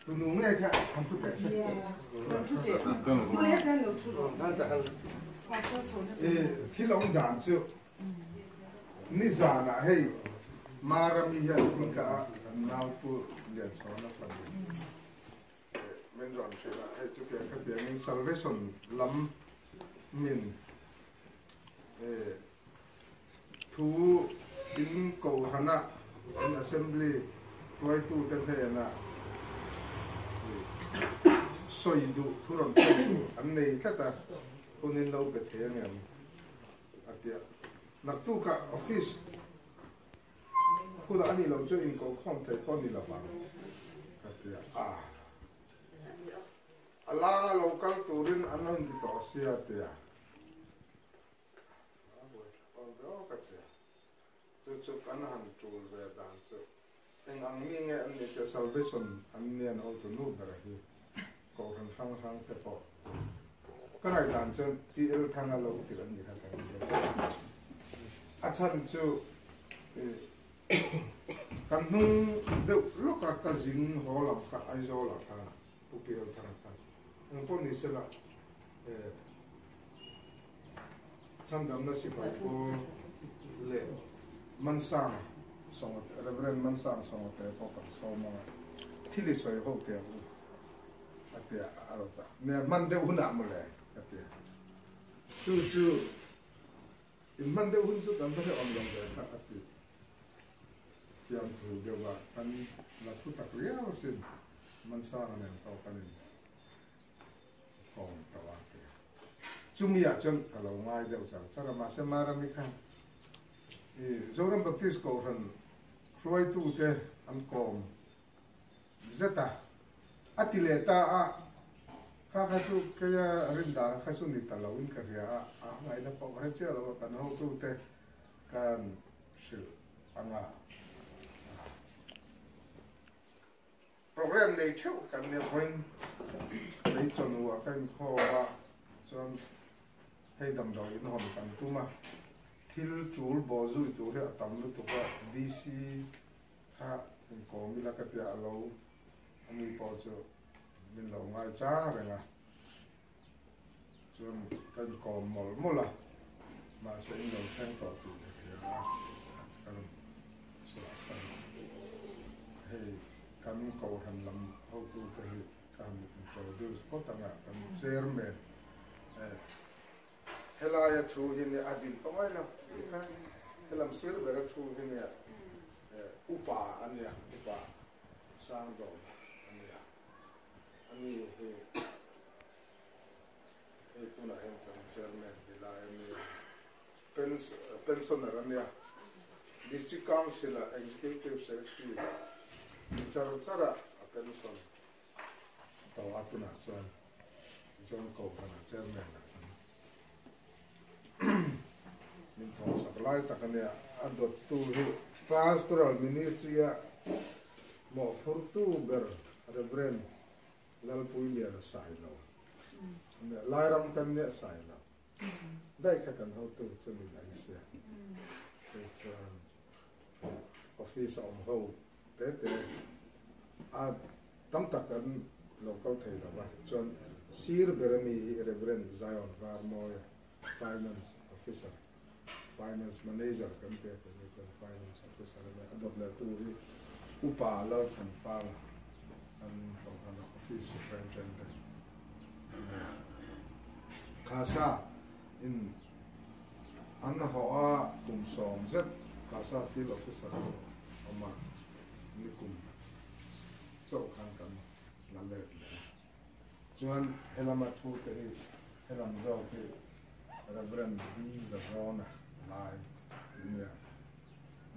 Tu nu nge kha han thu teh se. Thil awm dan chu nizanah hei Marami hian thil kha a kan nau pu Lianchhawna fanu min rawn hrilh a, hei chu pian kha piangin Salvation lam min thu in kohhranah in assembly hruaitute hnenah sawi duh thu rawn sawi tur an nei tlat a, hun in lo pe thei angem a ti a. Naktukah office hunah a nih loh chu inkohkhawm thei pawh a ni lo vang ka ti a. A langa lo kal turin an lo inti tawh sia a ti a. A buaithlak awm ve awk a ti a. Chu chu kan han tul ve dan chu eng ang mi nge an nih tih Salvation an nia an hotu nu ber hi Kohhran hrang hrang te pawh ka ngaihdan chuan TL Thanga lo tirh an nih kha ka ring deuh. A chhan chu kan hnung deuh lawka ka zin haw lam kha Aizawl ah khan Pu PL Thanga khan eng pawh ni sela Chhandamna sipai pawl leh Mansang Sawngate, Rev. Mansang Sawngate pawh kan sawm ang a, thil i sawi ho teh ang u a ti a, a rawn ta. Nia hman deuh hunah mawle ka ti a. Chu chu in hman deuh hun chu kan va hreh awm lo ve kha a ti. Fiamthu deuh a kan la thu tak riau asin Mansanga nen pawh kan in kawm tawh a ti a. Chumi ah chuan ka lo ngai deuh char char a, mahse Marami khan i Zoram Baptist Kohhran hruaitute an kawm zet a, a ti leh ta a, kha kha chu keia rindan kha chu ni ta lo in ka hria a, a ngaihna pawh ka hre chiah lo a, kan hotute kan hrilh ang a. Program nei theuh kan nia vawiin lei chawhnu ah ka inkhawm a chuan hei damdawi in hawn kan tum a thil tul baw zui tur hi a tam lutuk a DC kha inkawm ila ka tia a lo ani pawh chu min lo ngai chang reng a chuan ka inkawm mawlh mawlh a mahse in lo thleng tawh tih ka hria a ka rawn chhuah san hei kan kohhran lam hotu te hi ka han introduce phawt ang a kan chairman eh helaia thu hi nia a din pawh ngai lo helam sir bera thu hi nia eh upa a nia upa Sangdawma a nia. A ni hi hei tunah hian kan chairman ni lai a nia, pensioner a nia, District Council ah Executive Secretary ni char char a a pension tawh a tunah chuan tichuan Kohhran ah chairman ah kan min thawk sak lai tak a nia, a dawttu hi Pastoral Ministry ah mawhphurtu ber Rev. Lalpuiliana Sailo a nia, Lairam kan nia Sailo daih kha kan hotu chu ni mai sia, chu chuan office a awm ho te te a tam tak kan lo kal thei lo va, chuan sir ber ami hi Rev. Zion Varmawia Finance Officer. Finance Manager kan pek ang hi chuan Finance Officer a nia, a dawt leh tu hi Upa Lalthanfala an Kohhran a Office Superintendent a nia. Khasa in an hawh a kum 90 Khasa Field Officer a awm a, nikum chauh khan kan la let leh a. Chuan helama thu te hi helam zawk hi Rev. B. Zazawna Lai tih nia.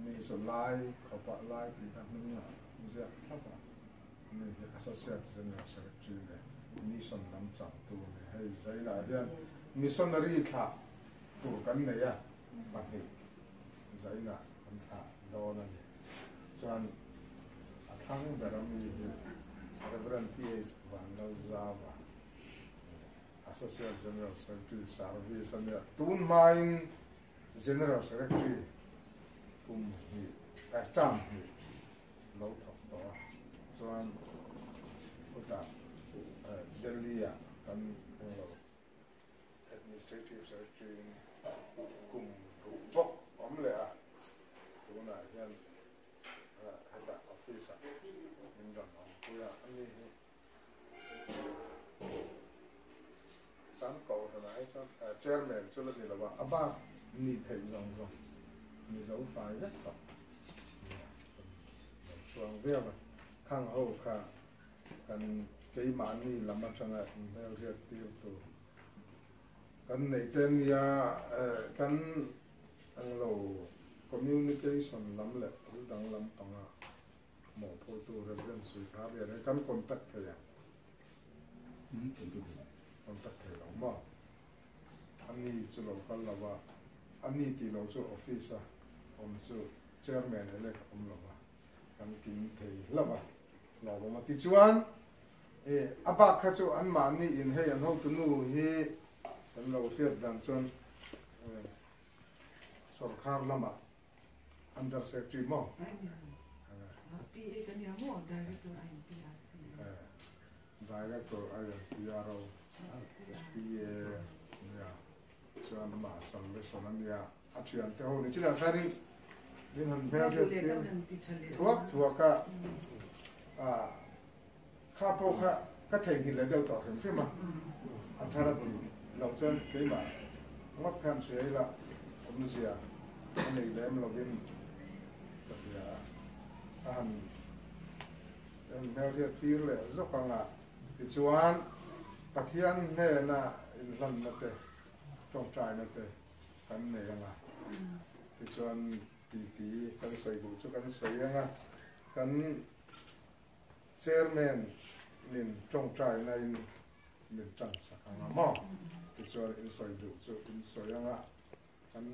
Ni chu Lai khawpah Lai tih kha hming ah ziak thlap a, ni hi Associate General Secretary leh Mission lam changtu a ni. Hei zailah hian Missionary thlah tur kan nei a, pahnih zainah kan thlah dawn a ni. Chuan a thlang ber a mi hi Rev. TH Vanlalzava, Associate General Secretary Service a nia. Tun hmain General Secretary kum hnih, term hnih lo thawk tawh a. Chuan. Secretary in kum ruk bawk awm leh a, tunah hian hetah office ah min rawn awmpui a, ani hi kan kohhranah hi chuan chairman chu la ni lo a, a bak ni theih zawng zawng Mizo fai vek tawh nia kan lo chhuang viau a, khang ho kha kan keimahni lam atanga inhmelhriat tir tur kan neih te nia kan englo communication lam leh thil dang lampanga mawhphurtu Reverend Suithar Lian hi kan contact thei ang contact thei lo maw ani chu lo kal lo a ani tih lo chu office a awm chu chairman elect awm lo va kan kim thei hlauh a hlauhawm a tichuan e a bak kha chu anmahni in hei an hotunu hi kan lo hriat dan chuan sorkar lamah Under Secretary maw? PA ka nia maw? Director INPRP. Director INPRO PA nia chuan amah salvation a nia a thian te ho ni chinah khanin min han hmel hriat tir thuak thuak a kha pawh kha ka theihnghilh leh deuh tawh hrim hrim a a thar a ti loh chuan keimah ngawt khan hria ila awmzia a nei lem lovin ka hria a a han en hmelhriat tir leh zawk ang a tichuan Pathian hnena inhlanna te tawngtaina te kan nei ang a tichuan titi kan sawi duh chu kan sawi ang a kan Chairman in tawngtaina in min tan sak ang a maw? Tichuan in sawi duh chu in sawi ang a, kan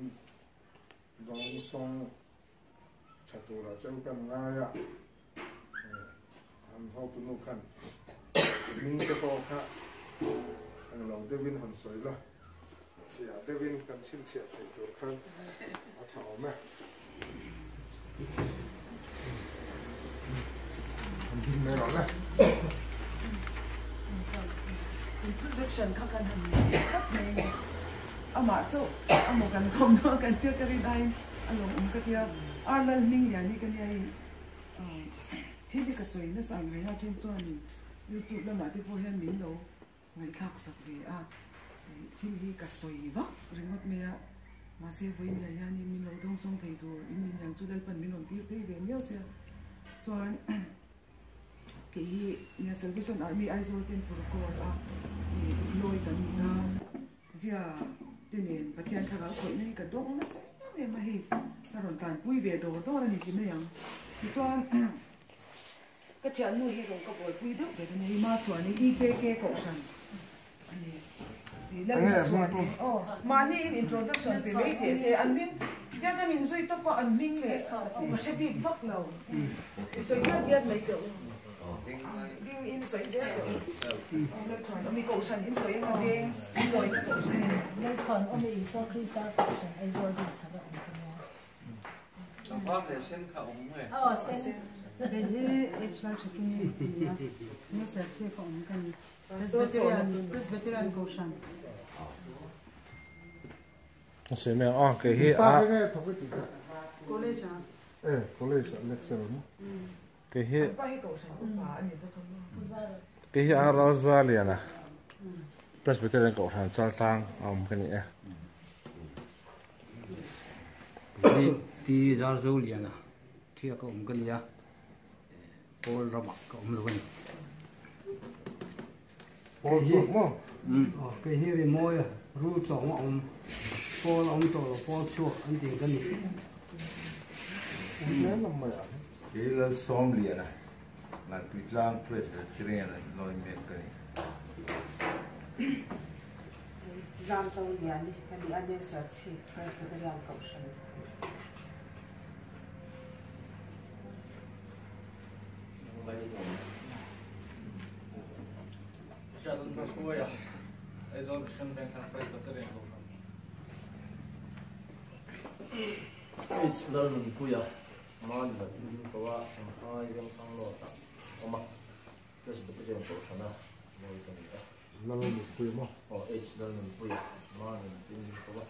dawngsawng tha turah cheu kan ngai a, an hotunu khan hming te pawh kha englo deuhin han sawi la, fiah deuhin kan chhinchhiah theih tur khan a tha awm e. Introduction kha kan han nei tlat mai a ni. Amah chu amaw kan khawm dawn kan tia ka rin aiin a lawmawm ka tia. Ar lal hming lian hi ka nia hei thil hi ka sawi nasa ang reng a then chuanin youtube lamah te pawh hian min lo Ngaihthlak sak ve a, thil hi ka sawi vak ringawt mai a, mahse vawiin ah hianin min lo dawngsawng thei tur in ni niang chu Lalpan min rawn tir phei ve miau sia. Chuan kei hi nia Salvation Army Aizawl Temple Corps a lawi kan ni a, zia te nen Pathian thlarau khawihna hi ka dawng nasa em em a hei, ka rawn tlanpui ve dawr dawr a ni ti mai ang. Tichuan. Ka thiannu hi rawn ka buaipui deuh ber a ni. Ma chuan in EKK kohhran a ni. Lalna chuan in aw mahni in introduction pe mai teh se an hming tia kan inzui tawp a an hming leh ka hre bik vak lo. I sawi diat diat mai teh u. Ding in sawi zel teh u. Lalchhuan awmi kohhran in sawi anga veng in lawina kohhran. Lalchhuan awmi Isua Krista kohhran Aizawl ding thar a awm ka nia. Var leh sen kha awm nge? Aw sen. Kei hi H Lal Thakimi ka ni a, New Serchhip a awm ka ni. Presbyterian Presbyterian Kohhran. A sawi mai ang a, kei hi a. College a. Eh, college a lecturer maw? Kei hi kei hi a Ralzaliana Presbyterian Kohhran Chaltlang a awm ka ni e. Ti zar zo lian a thia ka awm ka nia pawl ramah ka awm lo a ni. Pawl chhuak maw? Kei hi rimawi a rul chawng a awm pawl a awm tawh lo pawl chhuak an tih ka ni. Kei Lalsawmliana Lanpuitlang Presbyterian a lawi mek ka ni. Zamzo Liani ka ni a, New Serchhip Presbyterian Kohhran. Aizawl Mission Vengthlang Presbyterian Kohhran. H Lalnunpuia Manla Injin Koa Shanghai Vengthlang North ah awm a, Presbyterian Kohhrana lawi ka ni a. Lalnunpuia maw? Aw H Lalnunpuia Manin tin min ko a.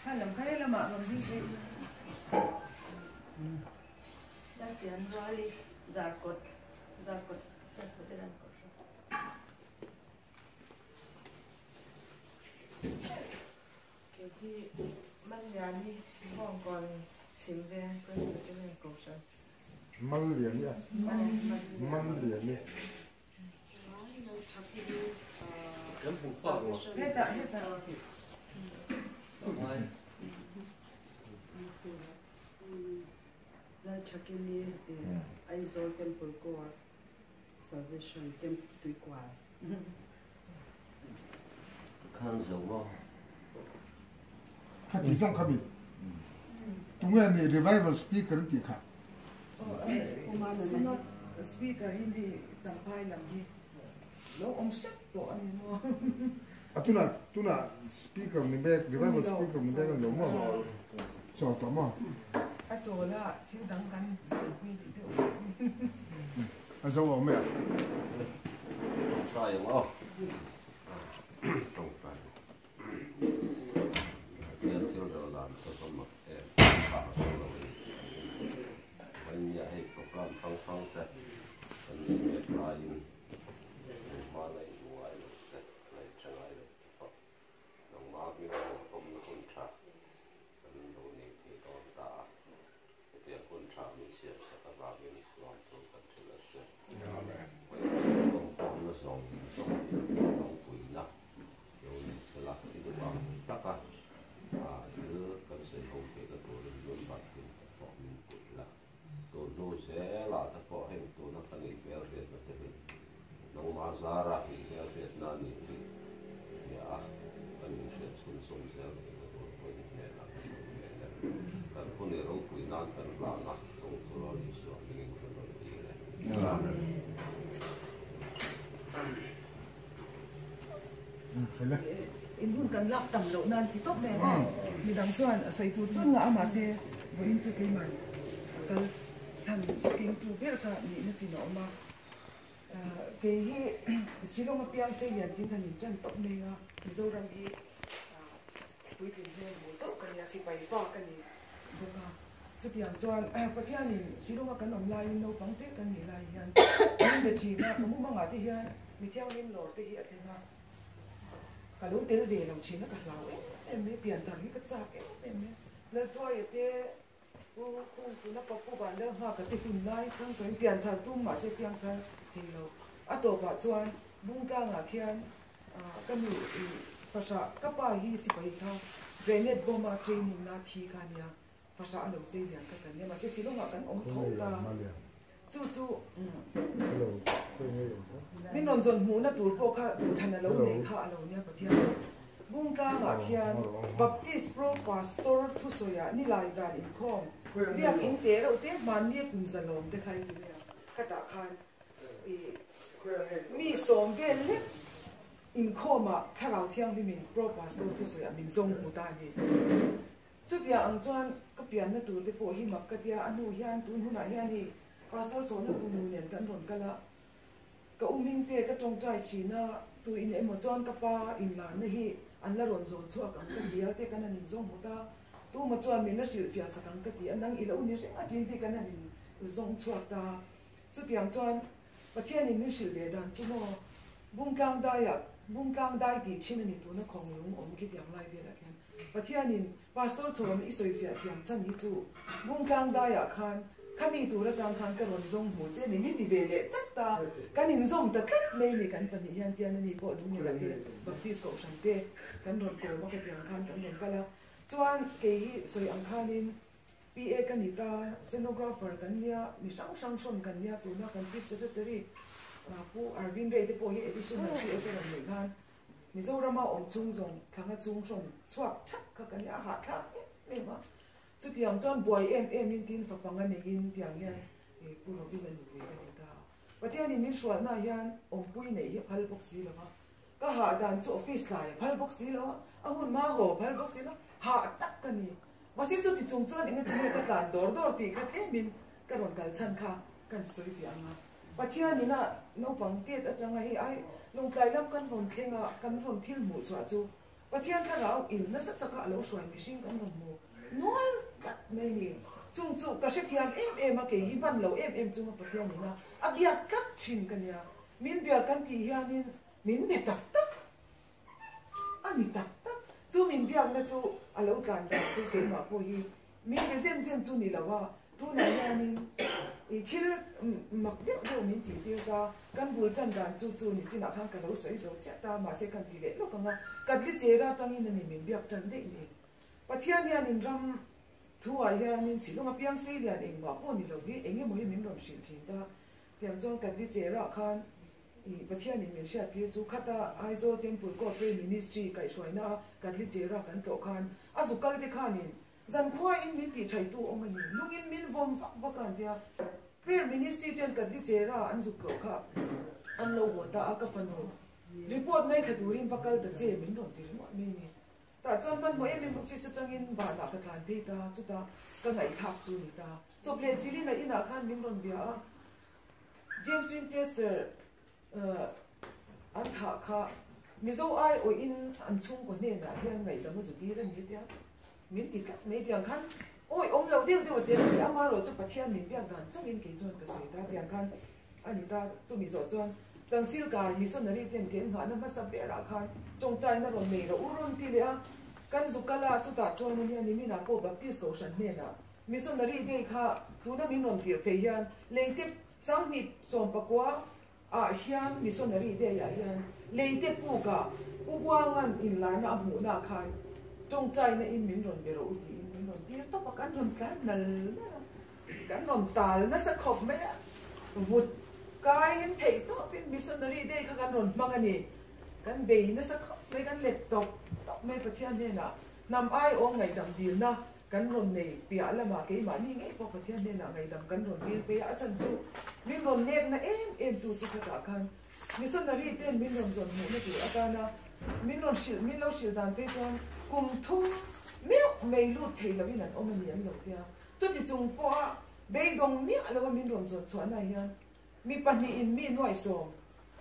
Kha lam kha helamah rawn ding phei ila. Lalpian Ruali Zarkawt Zarkawt Presbyterian Kohhran. Kei hi Malliani Bawngkawn Chhim Veng Presbyterian Kohhran. Malliani a? Malliani. Hetah hetah. Lalthakimi Aizawl Temple Corps Salvation Temple Tuikual. Khan zo maw? Kha ti zawng kha mi tunge ni revival speaker an tih kha. Synod speaker hi ni champhai lam hi lo awm hrep tawh a ni maw? A tunah tunah speaker ni mek revival speaker ni mek a ni lo maw? Chawl tawh maw? A chawl a thil dang kan buaipui leh deuh. A zo awm e a. Tawngtai ang aw. Tawngtai. Pathian thil rel dan ka zawm a em tha a zo lo in Vainia hei program hrang hrang te kan nei mek laiin engmah la inhmu ngai lo te la inhre ngai lo te pawh nangmah hming a awmna hun tha kan lo nei thei dawn ta a. Hetiang hun tha min siam sak avangin lawmthu kan hrilh a che. Kawngkawmna zawng zawng hi ropuina lo ni sela i duh ang taka thil kan sawi ho theihna turin member tin te pawh min puih la. Tun hnu zelah te pawh heng tuna kan inhmelhriatna te hi nangmah zara inhmelhriatna a ni tih hria a, kan inhriat chhunzawm zel theihna tur pawhin hnenah kan rawn ngen e. Kan hun i ropui nan kan hlan a, chung chu Lord Isua hmingin kan rawn dil e. Amen. In hun kan lak tam loh nan ti tawp mai a, midang chuan a sawi tur chuan ngah a mahse vawiin chu keimah kal chhan kengtu ber kha nihna chin a awm a. Kei hi Shillong a piang sei lian tin khan in tan tawp mai a, Mizoram hi puitling hmel hmu chauh ka nia, sipai fa ka ni bawk a. Chutiang chuan Pathianin Shillong a kan awm laiin naupang te kan nih lai hian min be thin a, ka mumangah te hian mi thianghlim lawr te hi a thleng a, ka lo tel ve lo thin a, ka hlau em em mai, pianthar hi ka chak em em mai. Laltuaia te Pu Kung tuna pa Pu Vanlal nghak a ti hun lai chang tawhin pianthar tum mahse piangthar thei lo. A tawpah chuan Bungtlangah khian ka nu i fahrah ka pa hi sipai kha grenade bomb a training na thi kha a nia, fahrah a lo sei lian kha kan nia mahse Shillongah kan awm tho ta. Chu chu min rawn zawn hmuhna tur pawh kha duhthlan a lo nei kha a lo nia Pathian nih. Bungtlangah khian Baptist Pro Pastor thusawiah nilai zan inkhawm biakinn te reuh te hmanni a kum zalawm te kha i ti mai a, khatah khan i mi sawm vel lek inkhawmah Thlarau Thianghlimin Pro Pastor thusawiah min zawng hmu ta a ni. Chutiang ang chuan ka pianna tur te pawh hi mak ka tia, a hnu hian tun hunah hian hei Pastor chawhna tu nu nen kan rawn kal a, ka u Hmingte ka tawngtai thin a, tu in emaw chuan ka pa inlarna hi an la rawn zawn chhuak ang ka ti a, te kan han inzawng hmut a, tuma chuan min la hrilhfiah sak ang ka ti a, nang i lo ni reng a tin te kan han inzawng chhuak ta. Chutiang chuan Pathianin min hrilh ve dan chu maw, Bungtlang daiah, Bungtlang dai tih thin a ni tuna khawnglung awm khitiang lai velah khian Pathianin Pastor chhawm i sawifiah thiam chhan hi chu Bungtlang daiah khan khami tur atang khan ka rawn zawng hmu che ni min ti ve leh chat ta, kan inzawm ta tlat mai ni kan pahnih hian tian ani pawh Lungura te Baptist Kohhran te kan rawn kawm a khatiang khan kan rawn kal a, chuan kei hi sawi ang khanin PA ka ni ta, stenographer kan nia, mi hrang hrang hrawn kan nia tuna kan Chief Secretary Pu Arvind Ray te pawh hi additional CS a rawn neih khan Mizorama awm chung zawng thlanga chung hrawn chhuak thak kha kan nia, a hahthlak em em a. Chutiang chuan buai em em in tin fapanga neiin tiang hian Pu Robin a nupui ka ni ta a. Pathianin min hrualna hian awmpui neih hi a phal bawk si lo va, ka hah dan chu office tlai a phal bawk si lo a, a hun hma haw a phal bawk si lo, hah tak ka ni. Mahse chuti chung chuan engati nge ka tlan dawr dawr tih kha tlemin ka rawn kal chhan kha kan sawi ve ang a. Pathian ina naupang tet atanga hei ai Lawngtlai lam kan rawn thleng a, kan rawn thil hmuh chhuah chu Pathian thlarau in nasa taka a lo hruai mihring kan rawn hmu nual tlat mai ni. Chung chu ka hrethiam em em a, kei hi hman lo em em chunga Pathian ina a biak tlat thin ka nia. Min biak kan tih hianin min be tak tak a ni tak tak. Chu min biakna chu a lo tlan dan chu keimah pawh hi Min be zen zen chu ni lo a, tunah hianin i thil mak deuh deuh min tih tir ta, kan bul tan dan chu chu ni chinah khan ka lo sawi zo chiah ta, mahse kan ti leh lawk ang a, Katli chera tangin a ni min biak tan daih ni. Pathian hianin ram thu ah hianin silung a piang sei lian engmah pawh ni lo hi eng emaw hi min rawn hrilh thin ta, tiang chuan Katli chera khan i Pathianin min hriat tir chu khata Aizawl Temple Court Prayer Ministry kaihhruaina a Katli chera kan tlawh khan a zu kal te khanin Zankhuain min tih thaitu awm a ni. Lungin min vawm vak vak a an tia. Prayer Ministry ten ka Dlichera an zuk loh kha an lo haw ta a, ka fanu report ngaithla turin va kal ta che min rawn ti ringawt mai ni. Tah chuan hmanhmawh em em office atangin banah ka tlan phei ta, chutah ka ngaihthlak chu ni ta. Chawp leh chilin a inah khan min rawn bia a, James Winchester an thah kha Mizo ai awhin an chhungkaw hnenah hian ngaihdam a zu tir a ni tia min ti tlat mai tiang khan awi awm lo deuh deuh a tel a ni amaherawh chu Pathian min biak dan chauhin kei chuan ka sawi ta tiang khan a ni ta chumi zawh chuan Changsil kai missionary ten ke nghahna hmasa berah khan tawngtaina rawn nei rawh u rawn ti leh a kan zu kal a chutah chuan a nia niminah pawh Baptist kohhran hnenah missionary day kha tuna min rawn tirh phei hian leite Sanghnih sawmpakua ah hian missionary day ah hian leite puk ah U Buanga'n inlarna a hmuhna ah khan tawngtaina in min rawn be rawh u tiin min rawn tir tawp a, kan rawn tlan nal nal a, kan rawn tal nasa khawp mai a, vut kaiin theih tawpin missionary day kha kan rawn hmang a ni, kan bei nasa khawp mai, kan let tawp tawp mai Pathian hnenah hnam aiawm ngaihdam dilna Kan rawn nei piah lamah keimahni ngei pawh Pathian hnenah ngaihdam kan rawn dil phei a, a chan chu min rawn nekna em em tu chu khatah khan missionary ten min rawn zawn hmuhna tur atana min rawn hrilh min lo hrilh dan phei chuan kum thum meuh mei lut thei loin an awm a ni an lo tia. Chuti chung pawha beidawng miah loa min rawn zawn chhuahna hian Mi pahnihin mi nuaihsawm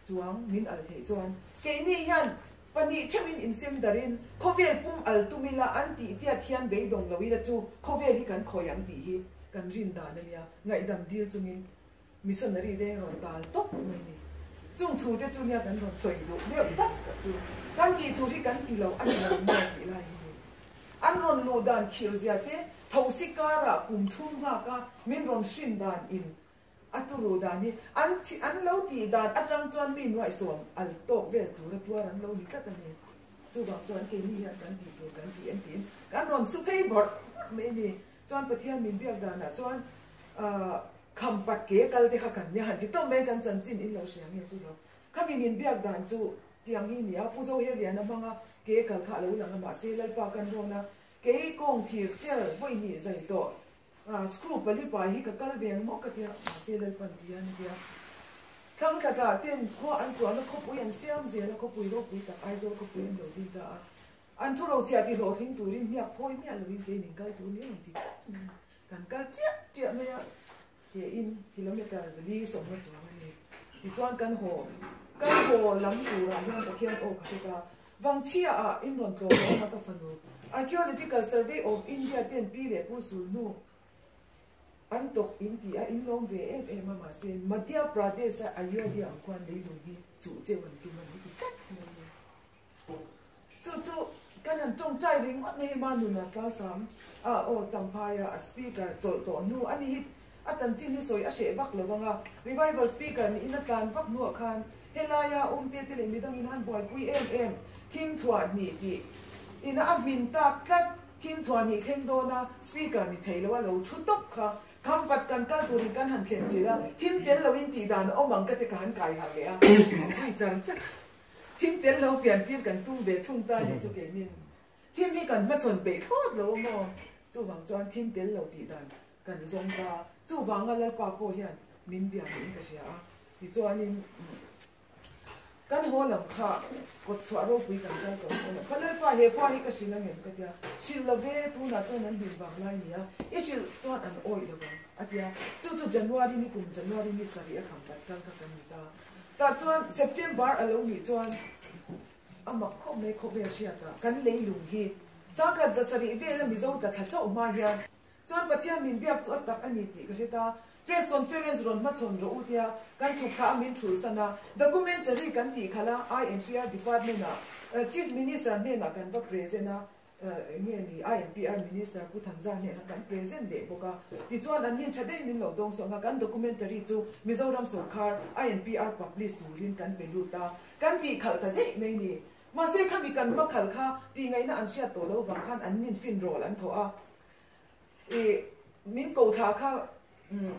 chuang min al theih chuan keini hian pahnih theuhin insem darin khawvel pum al tum ila an tih tiat hian beidawng lo ila chu khawvel hi kan khawi ang tih hi kan rin dan a nia, ngaihdam dil chungin missionary te rawn tal tawp mai ni. Chung thu te chu nia kan rawn sawi duh deuh tak tak chu kan tih tur hi kan ti lo a ni lo maw tih lai hi ni. An rawn luh dan khirh zia te thosi karah kum thum nghak a min rawn hrin dan in A turu dan hi an an lo tih dan atang chuan mi nuaihsawm al tawk vel tura tuar an lo ni tlat a ni. Chuvang chuan keini hian kan tih tur kan ti em tiin kan rawn su phei bawrh bawrh mai a ni. Chuan Pathian min biak danah chuan kham pat ke kal te kha kan nia han ti tawp mai kan chanchin in lo hria nge chu lo. Khami min biak dan chu tiang hi nia Pu Zoherliana hmanga ke kal kha a lo lang a mahse Lalpa kan rawn a kei kawng thir cher vawi hnih zai tawh Screw pali pai hi ka kal ve ang maw ka tia, mahse Lalpan ti hian a tia. Thlang thla tlah ten khua an chuahna khawpui an siam zel a, khawpui ropui tak Aizawl khawpui an lo din ta a. An thu rochhiah ti hlawhtling turin hniak phawi miah loin kei min kal tur ni ang ti tlat mai a. Kan kal chiah chiah mai a, ke in kilometre zali sawmna chuang a ni. Tichuan kan haw, kan haw lam turah hian Pathian aw ka hre ta. Vangchhia ah in rawn tlawm dawn a ka fanu. Archaeological Survey of India ten pi leh pu sulhnu an tawk in ti a, in lawm ve em em a mahse Madhya Pradesh a Ayodhya ang khuan leilung hi chuh cheu an tum a ni ti tlat mai a ni. Chu chu kan han tawngtai ringawt mai hei Manuna Tlalsam a aw Champhai a speaker chawlh tawh hnu a ni hi A chanchin hi sawi a hreh vak lo ang a, Revival Speaker niin a tlan vak hnuah khan helaia awmte te leh midangin han buaipui em em thim thuah hnih tih ina a hmin tak tlat thim thuah hnih thleng dawna Speaker ni thei lo a lo thu tawp kha khampat kan kal turin kan han thlen chilh a, thim tel loin tih dan a awm ang ka te ka han kai harh leh a, zui char char thim tel lo pian tir kan tum ve thung ta hi chu keinin thim hi kan hmachhawn peih thlawt lo a maw chuvang chuan thim tel lo tih dan Kan zawng ta. Chuvanga Lalpa pawh hian min bia niin ka hria a. Tichuanin Kan haw lam kha kawt chhuah ropui kan kal tawh dawn lo. Ka Lalpa he khua hi ka hrilh angem ka tia, hrilh lo ve, tunah chuan an hlim vang lai nia, i hrilh chuan an awih lo vang a tia. Chu chu January ni kum January ni sarih a kham pat kal kha kan ni ta. Tah chuan September a lo nih chuan a mak khawp mai khawvel hriatah kan leilung hi sangkhat 700 vela Mizo ta thla chauh hma hian Chuan Pathian min biak chu a tak a ni tih ka hre ta. Press conference rawn hmachhawn rawh u tia kan chhuk thla a min thulsan a, documentary kan tih khalh a, INPR department ah Chief Minister hnenah kan va present a, enge ni INPR Minister Pu Thanza hnenah kan present leh bawk a. Tichuan an nin tha daih min lo dawng sawng a, kan documentary chu Mizoram sawrkhar INPR publish turin kan pe lut a, kan tih khalh ta daih mai ni. Mahse khami kan hma khalh kha tih ngaihna an hriat tawh lo vang khan an nin fin rawl an thawh a. I min ko thla kha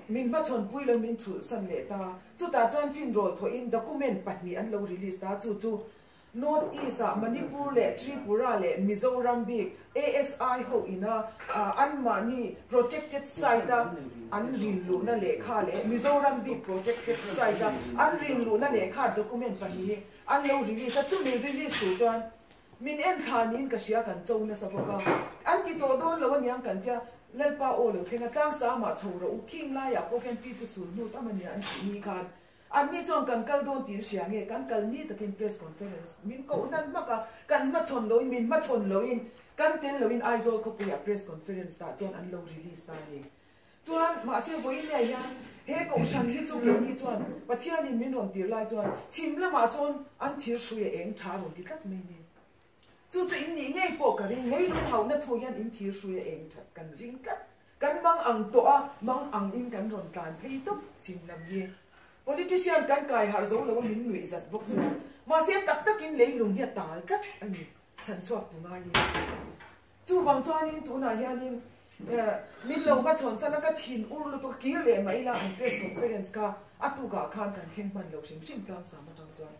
min hmachhawn pui lo min chhulh san leh ta. Chutah chuan finrawl thawhin document pahnih an lo release ta. Chu chu North East ah Manipur leh Tripura leh Mizoram bik ASI ho ina anmahni protected site a an rin luhna lehkha leh Mizoram bik protected site a an rin luhna lehkha document pahnih hi an lo release a. Chumi release tur chuan Min en thla niin ka hria kan cho nasa bawk a, an ti tawh dawn lo aniang kan tia, Lalpa aw lo thleng a, tlangsam ah chho rawh u, khing laiah pawh khian pi pu sul hnu tam ania an tih ni khan an ni chuan kan kal dawn tih hria nge kan kal ni takin press conference min koh nan hmak a, kan hmachhawn loin min hmachhawn loin kan tel loin Aizawl khawpuiah press conference tah chuan an lo release ta a ni. Chuan, mahse vawiin ah hian he kohhran hi chu keini chuan Pathianin min rawn tir lai chuan chhim lamah sawn an thir hrui a eng tha rawn ti tlat mai ni. Chu chu in nih ngei pawh ka ring, leilung hauhna thu hian in thir hrui a eng that kan ring tlat. Kan mang ang tawh a, mang ang in kan rawn tlan phei tawp chhim lam hi. Politician kan kai harh zo lo a min nuih zat bawk sia. Mahse tak takin leilung hi a tal tlat a ni, chhanchhuak tu ngaiin. Chuvang chuanin tunah hianin min lo hmachhawn san a, ka thin ur lutuk a, kir leh mai ila an press conference kha a tukah khan kan thleng hman lo hrim hrim tlangsam atang chuan.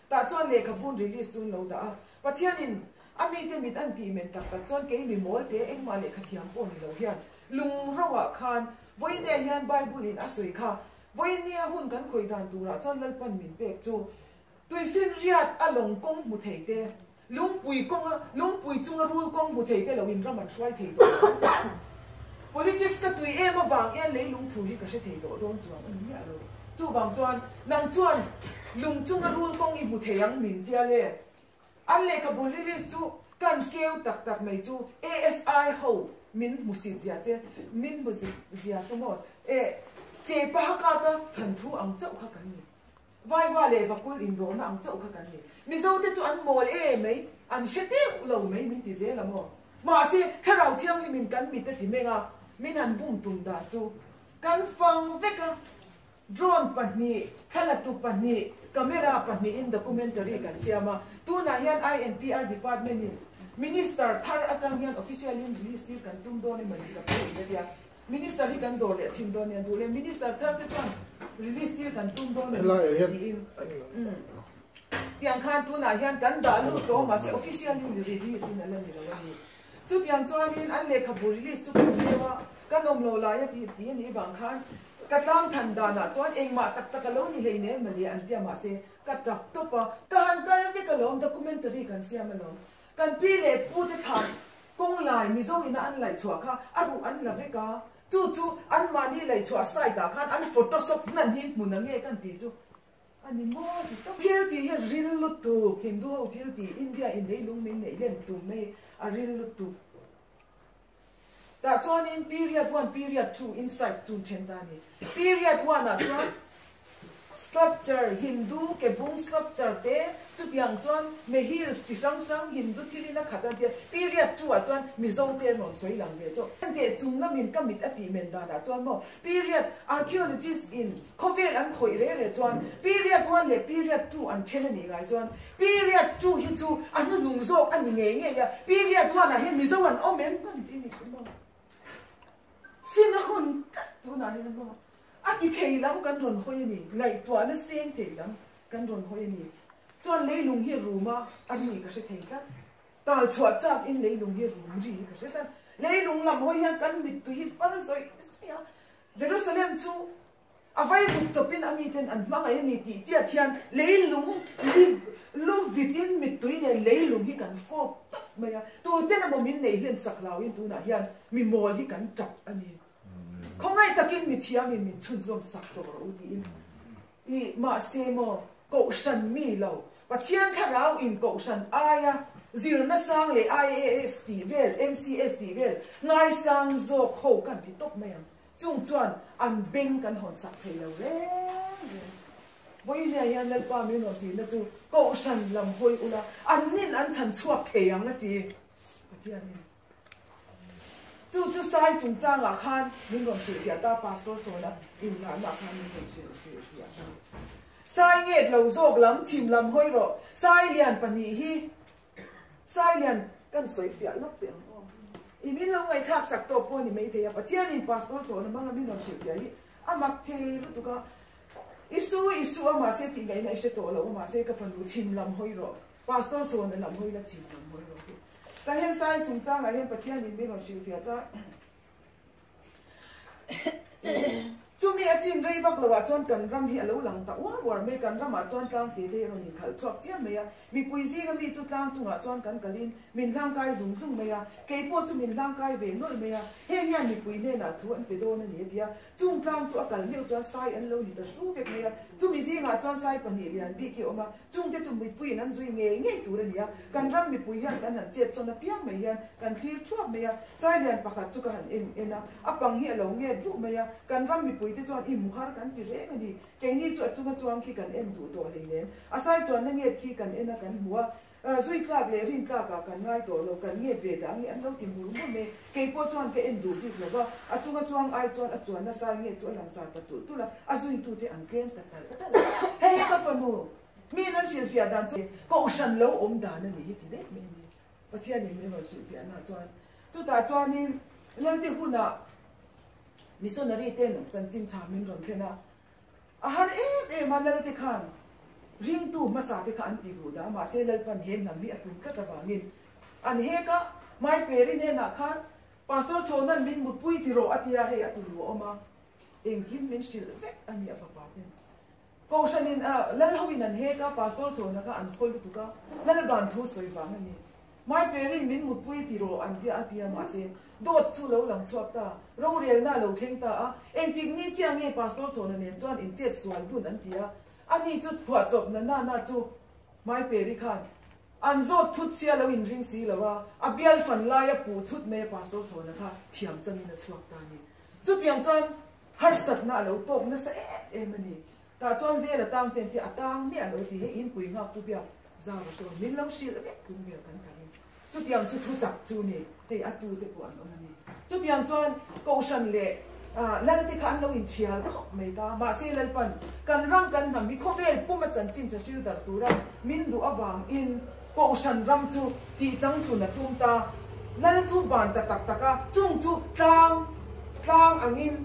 Tah chuan lehkhabun release chu an lo dah a, Pathianin a mite mit an tih men tak tak chuan kei mi mawl te engmah lehkha thiam pawh ni lo hian lungro ah khan vawiinne hian Bible in a sawi kha vawiinnia hun kan khawih dan turah chuan Lalpan min pek chu tuifinriat a lawng kawng hmu thei te Lungpui kawnga lungpui chunga rul kawng hmu thei te loin ram an hruai thei tawh lo. Politics ka tui em avang hian leilung thu hi ka hre thei tawh dawn chuang a ni miah lo. Chuvang chuan nang chuan lung chunga rul kawng i hmu thei ang min tia le. An lehkhabu release chu kan keu tak tak mai chu ASI ho min hmu sit zia che min hmu zia chu maw e che paha kata than thu ang chauh kha kan ni. Vaiva leh Vakul indawhna ang chauh kha kan ni. Mizo te chu an mawl e mai, an hre deuh lo mai min ti zel a maw? Mahse, Thlarau Thianghlimin kan mit a ti meng a, min han bum tum dan chu kan fang vek a. Drone pahnih, thlalatu pahnih, camera pahnihin documentary kan siam a. Tunah hian INPR department in Minister thar atang hian official in release tir kan tum dawn emaw ni ka pawh in a tia. Minister hi kan dawr leh chhin dawn nia duh leh Minister thar te chuan release tir kan tum dawn em tiin tiang khan tunah hian kan dah lut tawh mahse officially release in a la ni lo a ni. Chutiang chuanin an lehkhabu release chu kan zeu a, kan awm lo lai a tih tih a nih vang khan ka tlang than danah chuan engmah tak tak a lo ni hlei nen mawle an tia mahse ka tap tawp a, ka han kal vek alawm documentary kan siam alawm Kan pi leh pu te thlan kawng lai Mizo ina an laih chhuah kha a ruh an la vek a, chu chu anmahni laih chhuah site ah khan an photoshop hnan hi hmun ang nge kan tih chu a ni maw ti tawp. Thil tih hi ril lutuk, Hindu ho thil tih, India in leilung min neih len tum mai a ril lutuk. Tah chuanin period one, period two inside chu then ta a ni. Period one ah chuan sculpture, Hindu ke bung sculpture te chutiang chuan mehils chi hrang hrang Hindu thilin a khat a tia. Period two ah chuan Mizo te an rawn sawi lang ve chauh. Teh chung lamin ka mit a tih men danah chuan maw period archaeologist in khawvel an khawih re re chuan period one leh period two an then a nih ngai chuan Period 2 hi chu a hnuhnung zawk a ni ngei ngei a, period 1 ah hian Mizo an awm em kan ti ni chu maw? Fin a hun tlat tunah hian maw? A ti thei lam kan rawn hawi a ni, ngaihtuahna seng thei lam kan rawn hawi a ni. Chuan leilung hi rum a, a ri ka hre thei tlat. Tal chhuah chak in leilung hi rum ri hi ka hre tlat. Leilung lam hawi hian kan mittui hi far zawih zawih a, Jerusalem chu. A vai ruk chawpin a miten an hmangaih a ni tih tiat hian leilung li lu vitin mittui nen leilung hi kan fawp tawp mai a. Tuten emaw min nei hlen sak lauin tunah hian mi mawl hi kan tap a ni. Khawngaih takin mi thiamin min chhunzawm sak tawh rawh u tiin i mahse maw Kohhran mi lo Pathian thlarau in Kohhran aia zirna sang leh IAS tih vel MCS tih vel ngaisang zawk ho kan ti tawp mai ang. Chung chuan an beng kan hawn sak thei lo reng reng. Vawinia hian Lalpa min rawn tihna chu Kohhran lam hawi ula, an nin an chhan chhuak thei ang a ti Pathianin. Chu chu sai chungchangah khan min rawn hrilhfiah ta, Pastor Chawna inlahnaah khan min rawn hrilhfiah ta. Sai nget lo zawk lam chhim lam hawi rawh, sai lian pahnih hi Sailian kan sawi fiah lawk teh ang aw. I min lo ngaihthlak sak tawp pawh a ni maithei a, Pathianin Pastor chawhna hmanga min rawn hrilh fiah hi a mak thei lutuk a. Isu Isu a mahse tih ngaihna i hre tawh lo a mahse ka fanu chhim lam hawi rawh, Pastor chawhna lam hawi la chhim lam hawi rawh tih. Ka hen Sai chungchangah hian Pathianin min rawn hrilh fiah ta. Chumi a chin rei vak loah chuan kan ram hi a lo lang ta uar uar mai. Kan ramah chuan tlang te te hi a rawn inkhalh chhuak chiam mai a. Mipui zinga mi chu tlang chungah chuan kan kalin min hlangkai zung zung mai a. Kei pawh chu min hlangkai ve nawlh mai a. Heng hian mipui hnenah thu an pe dawn a ni a ti a. Chung tlang chu a kal meuh chuan sai an lo ni ta hru vek mai a. Chumi zingah chuan sai pahnih lian bik hi a awm a. Chungte chu mipuiin an zui ngei ngei tur a ni a, kan ram mipui hian kan han chet chawn apiang mai hian kan thlir thuap mai a, Sailian pakhat chu ka han en en a, a pang hi a lo nget ruh mai a, kan ram mipuite chuan i muhar kan ti reng a ni, keini chu a chunga chuang khi kan en duh tawh hleinem, a sai chuanna nget khi kan en a kan hmu a, zui tlak leh rin tlakah kan ngai tawh lo, kan nget ve dah nge an lo ti mur mur mai, kei pawh chuan ka en duh bik lo va, a chunga chuang ai chuan a chuanna sai nget chu a langsar ta tulh tulh a, a zuitute an tlem ta talh talh a, hei hi ka fanu, miin an hrilhfiah dan chu kohhran lo awm dan a ni hi ti daih mai a ni, Pathianin min rawn hrilhfiahnaah chuan. Chutah chuanin Lalte hunah missionary ten chanchin tha min rawn thlen a, A har em em a, Lalte khan ringtu hmasa te kha an ti duh dah, mahse Lalpan he hnam hi a tum tlat avangin an hek a, Mai Peri hnenah khan Pastor Chhawnan min mutpui ti rawh a tia, hei a tunu a awm a, engkim min hrilh vek a ni a fapa ten. Kohhranin Lal hoin an hek a, Pastor Chhawna kha an khawi lutuk a, Lalban thu sawi vang a ni. Mai Perin min mutpui ti rawh an tia a tia mahse dawt chu lo lang chhuak ta, rorelna a lo thleng ta a, engtik ni chiah nge Pastor Chhawna nen chuan in chet sual dun an ti a, ani chu phuahchawp na na na chu Mai Peri khan an zawt thut sia lo inring si lo a, a bial fan laia puh thut mai a Pastor Chhawna kha thiam changin a chhuak ta a ni. Chutiang chuan harsatna a lo tawk nasa em em a ni. Tah chuan zel a tang ten te a tang miah lo ti hei inpui nghak pu biak zau a sawn min lo hrilh vek tlung vel kan kal in chutiang chu thu tak chu ni hei a tu te pawh an awm a ni chutiang chuan kohhran leh lal te kha an lo in thial khawp mai ta mahse lalpan kan ram kan hnam hi khawvel pum a chanchin tha hril dar tura min duh avang in kohhran ram chu tih changtlun a tum ta lal chu ban ta tak tak a chung chu tlang tlang angin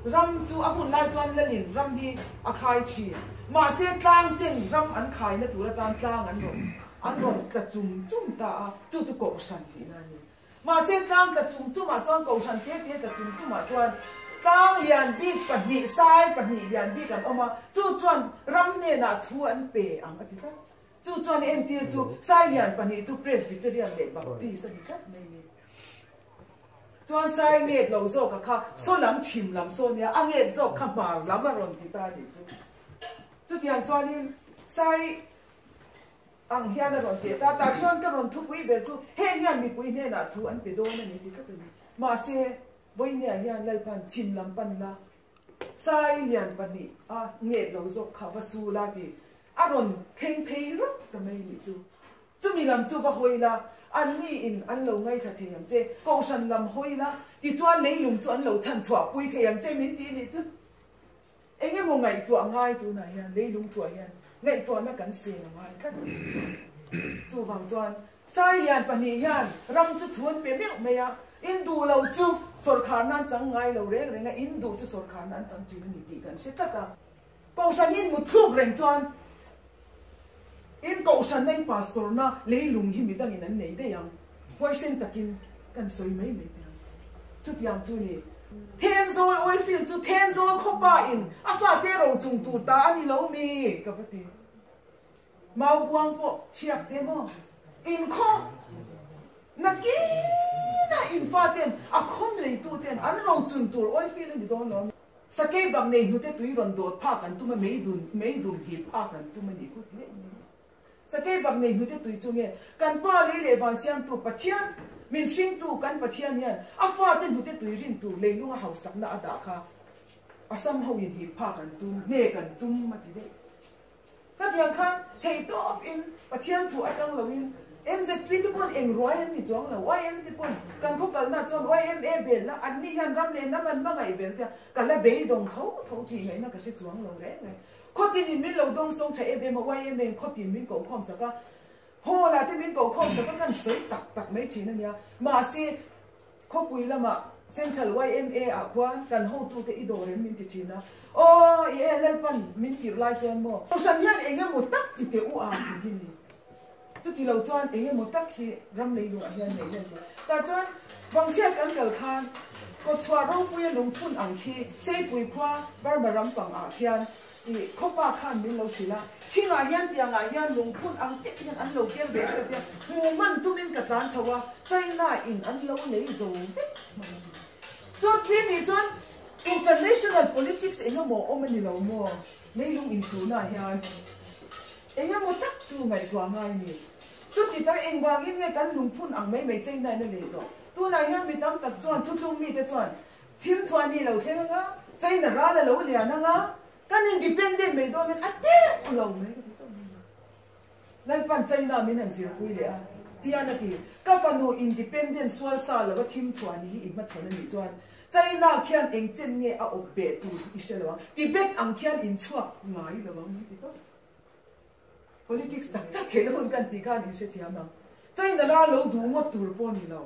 Ram chu a hun lai chuan lalin ram hi a khai thin. Mahse tlang ten ram an khaina tur atan tlang an rawn an rawn tla chum chum ta a, chu chu kohhran tihna a ni. Mahse tlang tla chum chumah chuan kohhran te te tla chum chumah chuan tlang lian bik pahnih, sai pahnih lian bik an awm a, chu chuan ram hnenah thu an pe ang a ti tlat. Chu chuan entir chu sai lian pahnih chu Presbyterian leh Baptist a ni tlat mai a ni. Chuan sai nget lo zawk a kha saw lam chhim lam saw nia, a nget zawk kha hmar lam a rawn ti ta a nih chu. Chutiang chuanin sai ang hian a rawn teh ta, tah chuan ka rawn thupui ber chu heng hian mipui hnenah thu an pe dawn a ni ti tlat a ni. Mahse, Vawinia hian Lalpan chhim lam pan la, sai lian pahnih a nget lo zawk kha va su la tih a rawn thleng phei rawk ta mai a nih chu. Chumi lam chu va hawi la, anni in an lo ngaithla thei ang che, kohhran lam hawi la, tichuan leilung chu an lo chhan chhuah pui thei ang che min ti nih chu. Eng emaw ngaihtuah ngai tunah hian leilung thuah hian ngaihtuahna kan seng a ngai tlat. Chuvang chuan Sailian pahnih hian ram chu thu an pe meuh mai a, in duh lo chu sawrkhar nan chang ngai lo reng reng a, in duh chu sawrkhar nan chang thin a ni tih kan hre tlat a. Kohhran in mutthluk reng chuan in kohhranna in pastor na leilung hi midangin an nei daih ang, huaisen takin kan sawi mai mai teh ang. Chutiang chu ni. Thenzawl oil field chu Thenzawl khawpa in a fate ro chung tur ta a ni lo mi? Ka va ti. Maubuang pawh thiak te maw? In khaw nakinah in faten a khawm leitu ten an ro chun tur oil field a ni dawn lo mi? Sakei bak nei hnute tui rawn dawt phak an tum a, meidun meidum hip phak an tum a nih khawt leh mai. Sakei bak nei hnute tui chu nge kan pa lei leh van siamtu Pathian, min hringtu kan Pathian hian a fate hnute tui rin tur leilunga hausakna a dah kha Assam ho in hip phak an tum, hnek an tum a ti daih. Khatiang khan theihtawp in Pathian thu atang lo in MZP te pawn eng ruai an ni chuang lo, YM te pawn kan khaw kalna chuan YMA bel la an ni hian ram leh hnam an hmangaih bel tia ka la beidawng tho tho tih ngaihna ka hre chuang lo reng reng. Khawtin in min lo dawng sawng tha em em a, YMA in khawtin min koh khawm sak a, hall ah te min koh khawm sak a kan sawi tak tak mai thin a nia. Mahse khawpui lamah Central YMA ah khuan kan hotute i dawr em min ti thin a, aw i e Lalpan min tirh lai chuan maw Kohhran hian eng emaw tak ti teh u a tih hi ni. Chuti lo chuan eng emaw tak hi ram lei luah hian nei len teh. Tah chuan Vangchhiat kan kal khan kawtchhuah ropuia lungphun ang khi Seipui khua Burma ram pang ah khian i khawpa khan min lo hrilh a, thingah hian tiangah hian lungphun ang chiah hian an lo ker ve hrep tia hmu hman tumin ka tlan chho a, China in an lo lei zo vek hman a ni. Chuan khi nih chuan international politics eng emaw awm a ni lo maw leilung inchuhna hian. Eng emaw tak chu ngaihtuah ngai ni. Chuti tak engvangin nge kan lungphun ang mai mai China in a lei zawh? Tunah hian mi tam tak chuan thutlung mite chuan thil thuah ni lo thleng anga, China ral a lo lian anga, kan independent mai dawn in a teuh lo mai ka ti chauh mai. Lalpan China min han zirpui leh a, tian a ti. Ka fanu independent sual sa lova thim thuah ni hi i hmachhawn a nih chuan China khian eng chen nge a awp beh tur i hre lo ang, Tibet ang khian in chhuak ngai lo ang min ti tawp. Politics tak tak khelh hun kan tih khan in hrethiam ang. China la lo duh ngawt tur pawh ni lo.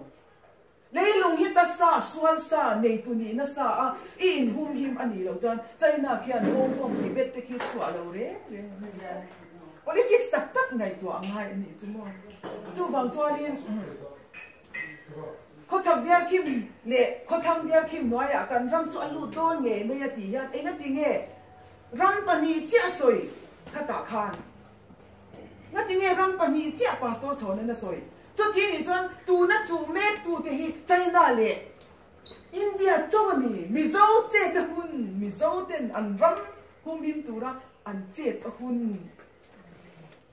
Leilung hi ta sa, sual sa, neitu nihna sa a i inhum him a nih loh chuan China khian Hong Kong, Tibet te khi chhuah lo reng reng a ni. Politics tak tak ngaihtuah a ngai a nih chu maw. Chuvang chuanin Khawchhak Diarkhim leh Khawthlang Diarkhim hnuaiah kan ram chu a lut dawn ngei mai a tih hian engati nge Ram pahnih chiah sawi khatah khan ngatinge ram pahnih chiah Pastor Chhawnan a sawi? Chuti nih chuan tuna chuh mek tute hi China leh India chauh a ni. Mizo chet a hun, Mizo ten an ram humhim tura an chet a hun.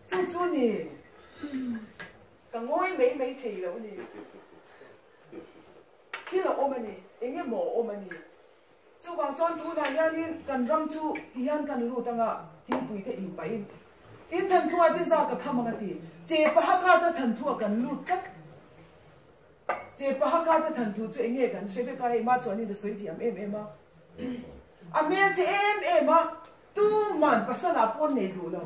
Chu chu ni. Ka ngawi mai mai thei lo a ni. Thil a awm a ni, eng emaw a awm a ni. Chuvang chuan tunah hianin kan ram chu ti hian kan lut anga thingpui te in pahin in thanthua te za ka kham anga ti che paha ta thanthua kan lut tlat che paha ta thanthu chu enge kan hre vek a hei ma chuanin a sawi thiam em em a a hmel che em em a tuman pasal ah pawn nei duh lo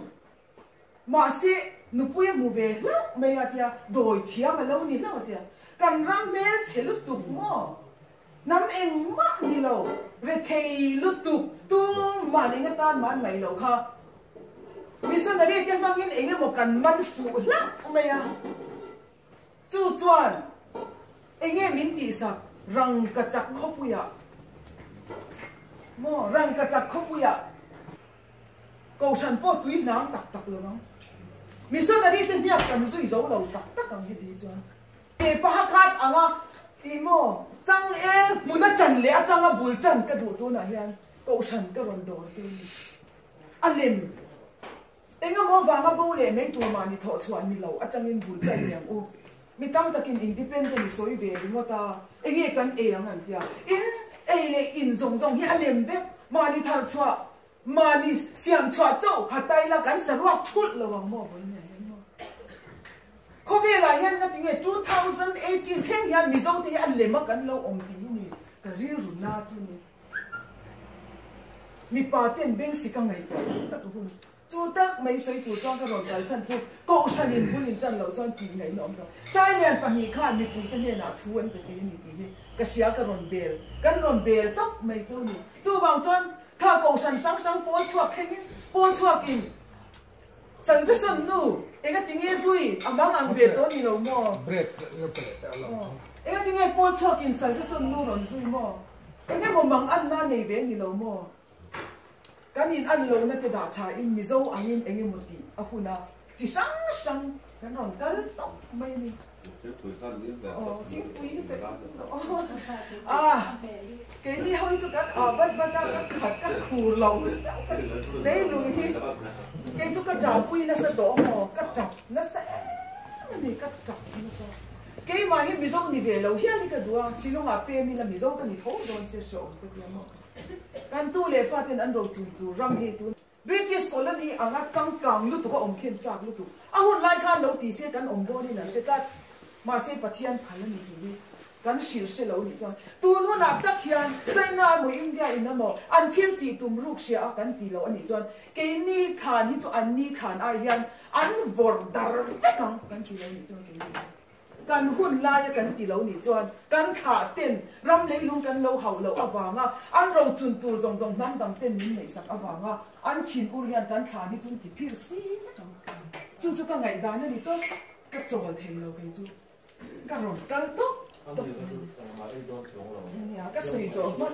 mahse nupui a hmu ve hlauh mai a tia dawi thiam a lo ni hlauh a tia kan ram hmel chhe lutuk maw Hnam engmah ni lo, rethei lutuk, tumah eng atan mah an ngaih loh kha. Missionary te hmangin eng emaw kan man fuh hlauh mai a. Chu chuan eng nge min tihsak rangkachak khawpuiah maw rangkachak khawpuiah kohhran pawh tui hnang tak tak lo ang. Missionary te hniak kan zui zo lo tak tak ang heti hi chuan. Tih paha khat anga tih maw? Chang e, hmuna chan leh atanga bul tan ka duh tunah hian kohhran ka rawn dawr chu ni. A lem eng emaw vanga bo leh mai tur mahni thawh chhuah ni lo atangin bul tan leh ang u. Mi tam takin independent i sawi ve ringawt a, enge kan ei ang an tia. In ei leh in zawng zawng hi a lem vek, mahni thar chhuah, mahni siam chhuah chauh hataila kan saruak thulh lo ang maw vawiin hian hian maw. Khawvelah hian nga tinge 2018 thleng hian Mizo te hi a lem a kan lo awm tih hi ni ka rilru na chu ni. Mipa ten beng sik a ngaihtuah tak tak a hun. Chu tak mai sawi tur chuan ka rawn kal chhan chu Kohhran in bul in tan loh chuan tih ngaihna awm ta. Sailian pahnih khan mipui te hnenah thu an pe thei a ni tih hi ka hria ka rawn bel kan rawn bel tawp mai chu ni. Chuvang chuan kha Kohhran hrang hrang pawl chhuak thlengin pawl chhuakin Salvation nu, enga tinge zui a mang ang ve tawh ni lo maw? Break lo pe leh teh a lo. Enga tinge pawl chhuakin Salvation nu rawn zui maw? Engemaw mang anna nei ve ni lo maw? Kan in an lohna te dah tha in Mizo angin engemaw tih a hun a, chi hrang hrang kan rawn kal tawp mai a ni. Aw thingpui hi pe a, keini ho hi chu kan ah bat bat a, ka khat ka khur lo chauh ka leilung hi kei chu ka ṭahpui nasa tawh maw, ka ṭap nasa em a ni, ka ṭap nasa. Keimah hi Mizo ni ve lo hian hi ka duh a, Shillong-ah pem ila Mizo ka ni tho dawn se hreawm ka ti a maw. Kan tu leh faten an rochun tur ram hi tun British colony anga changkang lutuk a awm khin chak lutuk. A hun lai khan lo ti se kan awm dawnin an hre tlat. Mahse Pathian phal a ni tih hi kan hrilh hre lo nih chuan tun hunah tak hian China emaw India in emaw an thil tih tum ruk hria a kan ti lo a nih chuan keini thlan hi chu an ni thlan ai hian an vawrh dar vek ang kan ti lo nih chuan keini Kan hun laia kan ti lo nih chuan kan thlah ten ram leilung kan lo hauh loh avanga an rochun tur zawng zawng hnam dang ten min ngaihsak avanga an thin ur hian kan thlan hi chun ti phir si vek ang. Chu chu ka ngaihdan a ni tawp, ka chawl thei lo kei chu ka rawn kal tawp tawp mai. Nia ka sawi zawh hma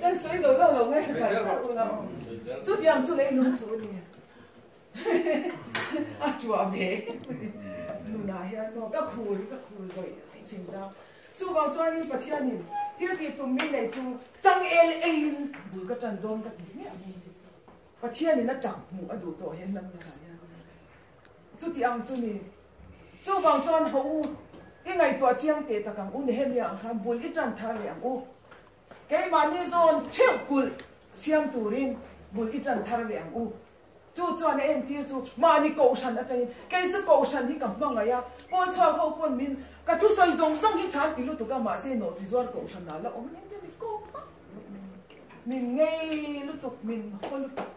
kan sawi zo lo lo ngaithla char char ula aw. Chutiang chu leilung thu a ni. A tuah ve nunah hian maw ka khur ka khur zawih zawih thin ta. Chuvang chuanin Pathianin thil tih tum min nei chu changel eiin bul ka tan dawn ka ti hmiah mai. Pathianin a tak hmuh a duh tawh hian lam lakah hian chuti ang chu ni. Chuvang chuan haw u, i ngaihtuah chiang teh tak ang u Nehemia ang khan bul i tan thar leh ang u. Keimahni zawn theuh kulh siam turin bul i tan thar leh ang u. Chu chuan a entir chu mahni kohhran atangin, kei chu kohhran hi ka hmangaih a, Paul chhuak ho pawn min ka thusawi zawng zawng hi than ti lutuk a, mahse nawhchi zuar kohhran ah la awm nen te min kawk vak min ngei lutuk, min haw lutuk.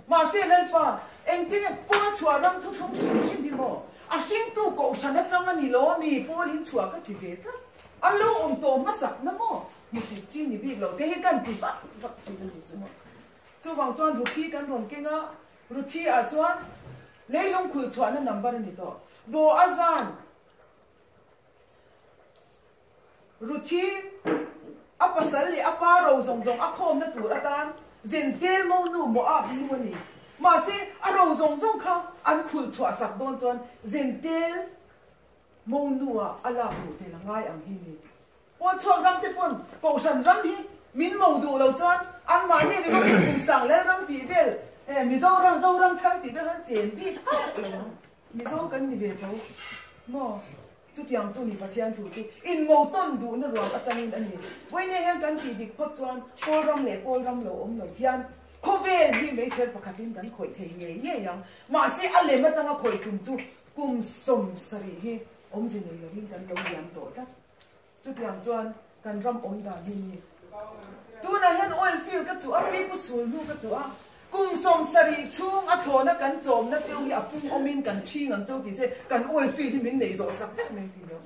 Mahse Lalpa, engtin nge Paul chhuah ram thuthlung hrim hrim hi maw? A hringtu kohhran atang a ni lo ami? Paul in chhuah ka ti ve tlat. An lo awm tawh hmasak na maw? Hmusit chi ni bik lo te hi kan ti vak vak thin a ni chu maw? Chuvang chuan Ruthi kan rawn keng a, Ruthi ah chuan leilung khul chhuahna number a ni tawh. Boazan Ruthi a pasal leh a pa ro zawng zawng a khawmna tur atan Zentel monu Moab nu a ni. Mahse a ro zawng zawng kha an khul chhuah sak dawn chuan Zentel monu ah a lak luh tel a ngai ang hi ni. Pawl chhuak ram te pawn Kohhran ram hi min mo duh lo chuan anmahni ringawt in kum sang lel ram tih vel eh Mizoram Zoram thar tih vel khan chen bik hauh lo ang. Mizo kan ni ve tho maw? Chutiang chu ni Pathian thu chu in mo tawn duhna ruang atangin a ni. Vawinia hian kan tih dik phawt chuan Pawl ram leh Pawl ram lo awm lo hian khawvel hi meichher pakhatin kan khawih thei ngei ngei ang. Mahse a lem atanga khawih tum chu kum 70 hi awmze nei lovin kan lo liam tawh tlat. Chutiang chuan kan ram awm dan hi ni. Tunah hian oil field ka chuh a, pipu sul hnu ka chuh a, kum 70 chhung a thlawhna kan chawmna cheu hi a pung awmin kan ṭhing ang cheu ti se kan oil field hi min neih zawh sak vek mai ti lo.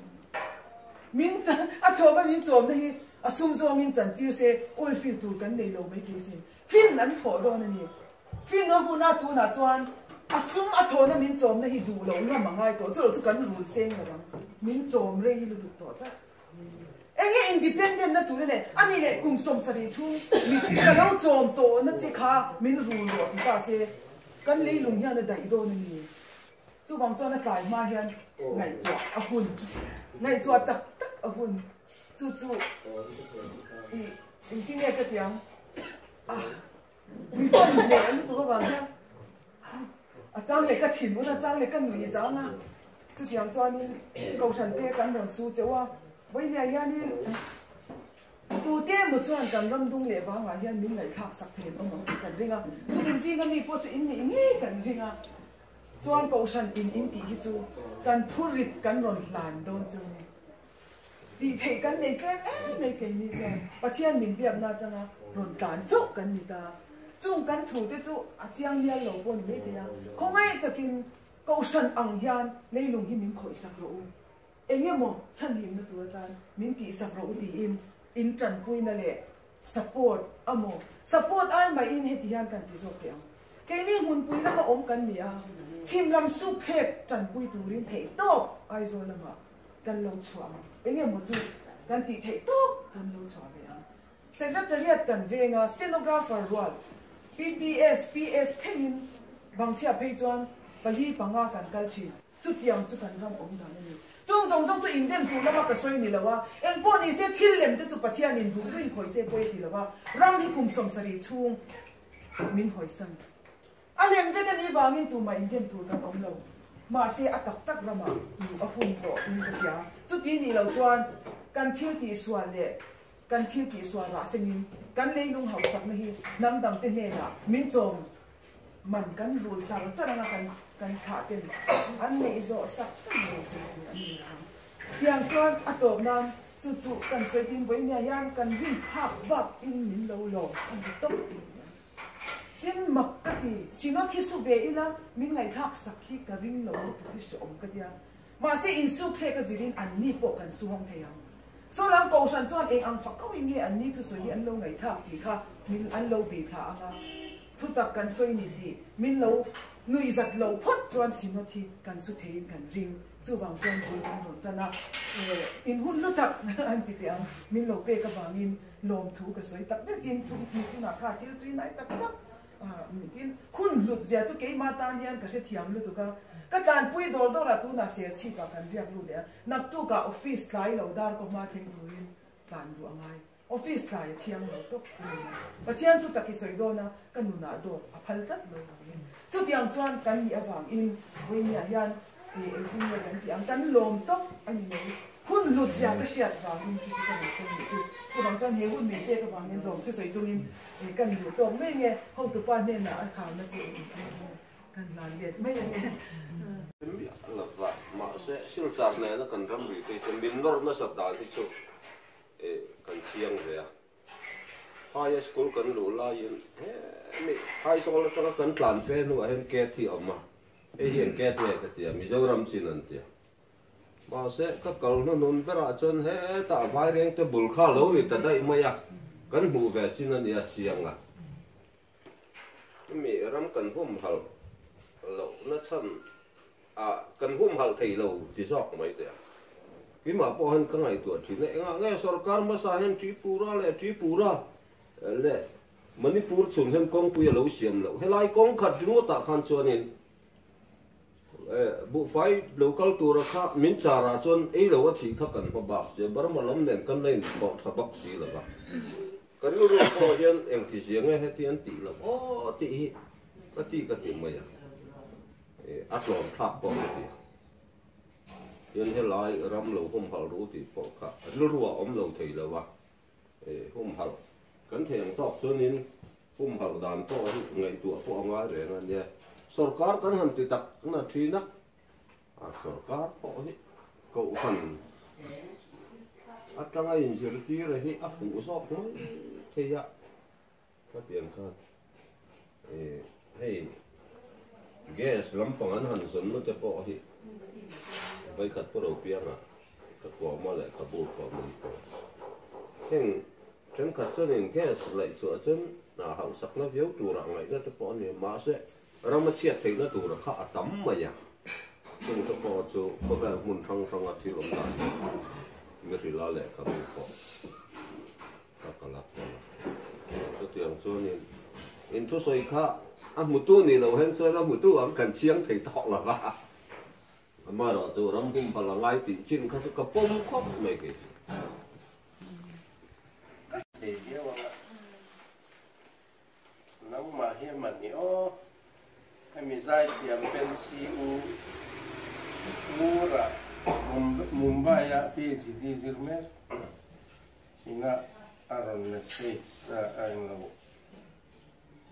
Min a thlawhna min chawmna hi a sum zawngin chantir se oil field tur kan nei lo mai thei sin. Fin an thawh dawn a ni. Fin a hun a tunah chuan a sum a thawhna min chawmna hi duh loh ngam a ngai tawh, chu lo chu kan rul seng lo ang, min chawm rei lutuk tawh tlat. Enge independent na tur a nei? A nih leh kum 70 chhung mi ka lo chawm tawhna chi kha min rul rawh ti ta se, kan leilung hian a daih dawn a ni. Chuvang chuan a tlai hma hian ngaihtuah a hun, ngaihtuah tak tak a hun. Chu chu i engtinge ka ti ang? Ah. Mi pawh in hneh lutuk avang hian a chang leh ka thin un a chang leh ka nui zang a, chutiang chuanin Kohhran te kan rawn su cheuh a, vawinia hianin tute emaw chuan kan ram dung leh vangah hian min ngaihthlak sak thei an awm ang tih kan ring a, chumi zinga mi pawh chu in nih ngei kan ring a, chuan Kohhran in in tih hi chu kan phurit kan rawn hlan dawn chu a ni. Tih theih kan nei tlem em mai keini chuan Pathian min biakna atanga rawn tlan chauh kan ni ta. Chung kan thu te chu a chiang lial lo pawh ni mai thei a, khawngaih takin Kohhran ang hian leilung hi min khawih sak rawh u, eng emaw chhanhimna tur atan min tih sak rawh u tiin in tanpuina leh support amaw support ai maiin heti hian kan ti zawk teh ang. Keini hmunpui lama awm kan ni a, chhim lam suk thlek tanpui turin theih tawp Aizawl lamah kan lo chhuah ang, eng emaw chu kan tih theih tawk kan lo chhuah ve ang. Secretariat kan veng a, stenographer rual, PPS, PS thlengin Vangchhia phei chuan pali panga kan kal thin. Chutiang chu kan ram awm dan a ni. Chung zawng zawng chu indem tur lama ka sawi ni lo a, eng pawh ni se thil lem te chu Pathianin duh duhin khawi se pawi a ti lo a, ram hi kum sawmsarih chhung min hawisan. A lem vek a nih vangin tumah indem tur kan awm lo. Mahse a tak tak ramah luh a hun tawh in ka hria. Chuti nih loh chuan kan thil tihsual leh kan thil tihsual rah sengin kan leilung hauhsakna hi hnam dangte hnenah min chawm man kan rul char char anga kan kan thlah ten an neih zawh sak tak mai chu tur an ni ang. Tiang chuan a tawp nan chu chu kan sawi tin vawinia hian kan rin phak bak in min lo lawm a ni tawp tih a ni ang. Tin mak ka ti, Synod hi su ve ila min ngaihthlak sak hi ka ring lo lutuk hi hreawm ka tia. Mahse insuk thlek a zirin an ni pawh kan su hawng thei ang. Saw lam Kohhran chuan eng ang fak kauhin nge an ni thusawi hi an lo ngaihthlak tih kha min an lo bei thla ang a, thutak kan sawi ni tih min lo nuihzat lo phawt chuan Synod hi kan su theiin kan ring. Chuvang chuan bul kan rawn tan a, in hun lu tak an ti teh ang, min lo pek avangin lawmthu ka sawi tak vetin thu mi chungah kha thil tui nai tak tak Tin, hun hlut zia chu keimah tan hian ka hrethiam lutuk a, ka tlanpui dawr dawr a, tunah Serchhip ah kan riak lut leh a, naktukah office tlai lo dar kaw hma thleng turin tlan duh a ngai. Office tlai a thiang lo tawp a ni a, Pathian chu tak i sawi dawn a, ka nunah dawt a phal tlat lo vangin. Chutiang chuan kan nih avangin Vawinia hian engtin nge kan tih ang, kan lawm tawp a ni mai. Hun hlut zia ka hriat vangin chu chu ka rawn sawi nih chu. Chuvang chuan he hun min pek avangin lawm chu sawi chungin kan duh tawk mai nge hotupa hnenah a kharna chu kan hlan let mai ang e. Miah lova, mahse Silchar nena kan ramri te hi chu min nawr nasat dan hi chu kan chiang ve a. High school kan luh laiin hemi high school atanga kan tlan fe hnuah hian cat hi a awm a, hei hi eng cat nge ka ti a, Mizoram chin an ti a. Mahse ka kal hnuhnun berah chuan hetah vairengte bul kha lo ni ta daih mai a, kan hmuh ve chin a nia chiang a. Hemi ram kan humhalh lohna chhan ah kan humhalh thei lo ti zawk mai teh a. Keimah pawh hian ka ngaihtuah thin a, engah nge sorkar hmasa hian Tripura leh Tripura leh Manipur chhun hian kawngpui a lo siam loh. Helai kawng khat ringawtah khan chuanin buhfai lo kal tura kha min charah chuan ei lo a thih kha kan hma bak sia, Burma lam nen kan la inthawh tha bak si lo va. Ka rilru pawh hian engti zia nge heti an tih loh aw tih hi ka ti ka ti mai a, a tlawm thlak pawh ka ti. Hian helai ram lo humhalh ru tih pawh kha rilru a awm lo thei lo a, humhalh kan thei ang tawk chuanin humhalh dan pawh hi ngaihtuah pawh a ngai reng a nia. Sorkar kan han ti tak na thin a, a sorkar pawh hi kohhran atanga inzirtir hi a fuh zawk mai thei a. Khatiang khan hei gas lampang an han zawn na te pawh hi vawikhat pawh lo piang a ka kuam a lehkhabu pawh min pe. Heng thenkhat chuanin gas laih chhuah chuan hna hauhsakna viau turah ngaihna te pawh a ni a, mahse rama chhiat theihna tura kha a tam mai a, chung te pawh chu khawvel hmun hrang hranga thil awm dan mi hrila lehkhabu pawh. Ka kal a kal a. Chutiang chuanin in thusawi kha a hmutu nih loh hen chuan a hmutu ang kan chiang thei tawh lo va. Amaherawh chu ram humhalh a ngai tih chin kha chu ka pawm khawp mai kei chu. Thei viau ang a. Nangmah hi a man ni aw. Hemi zaithiam Pensi U Ngura Mumbai a PhD zir mek ina a rawn message a englo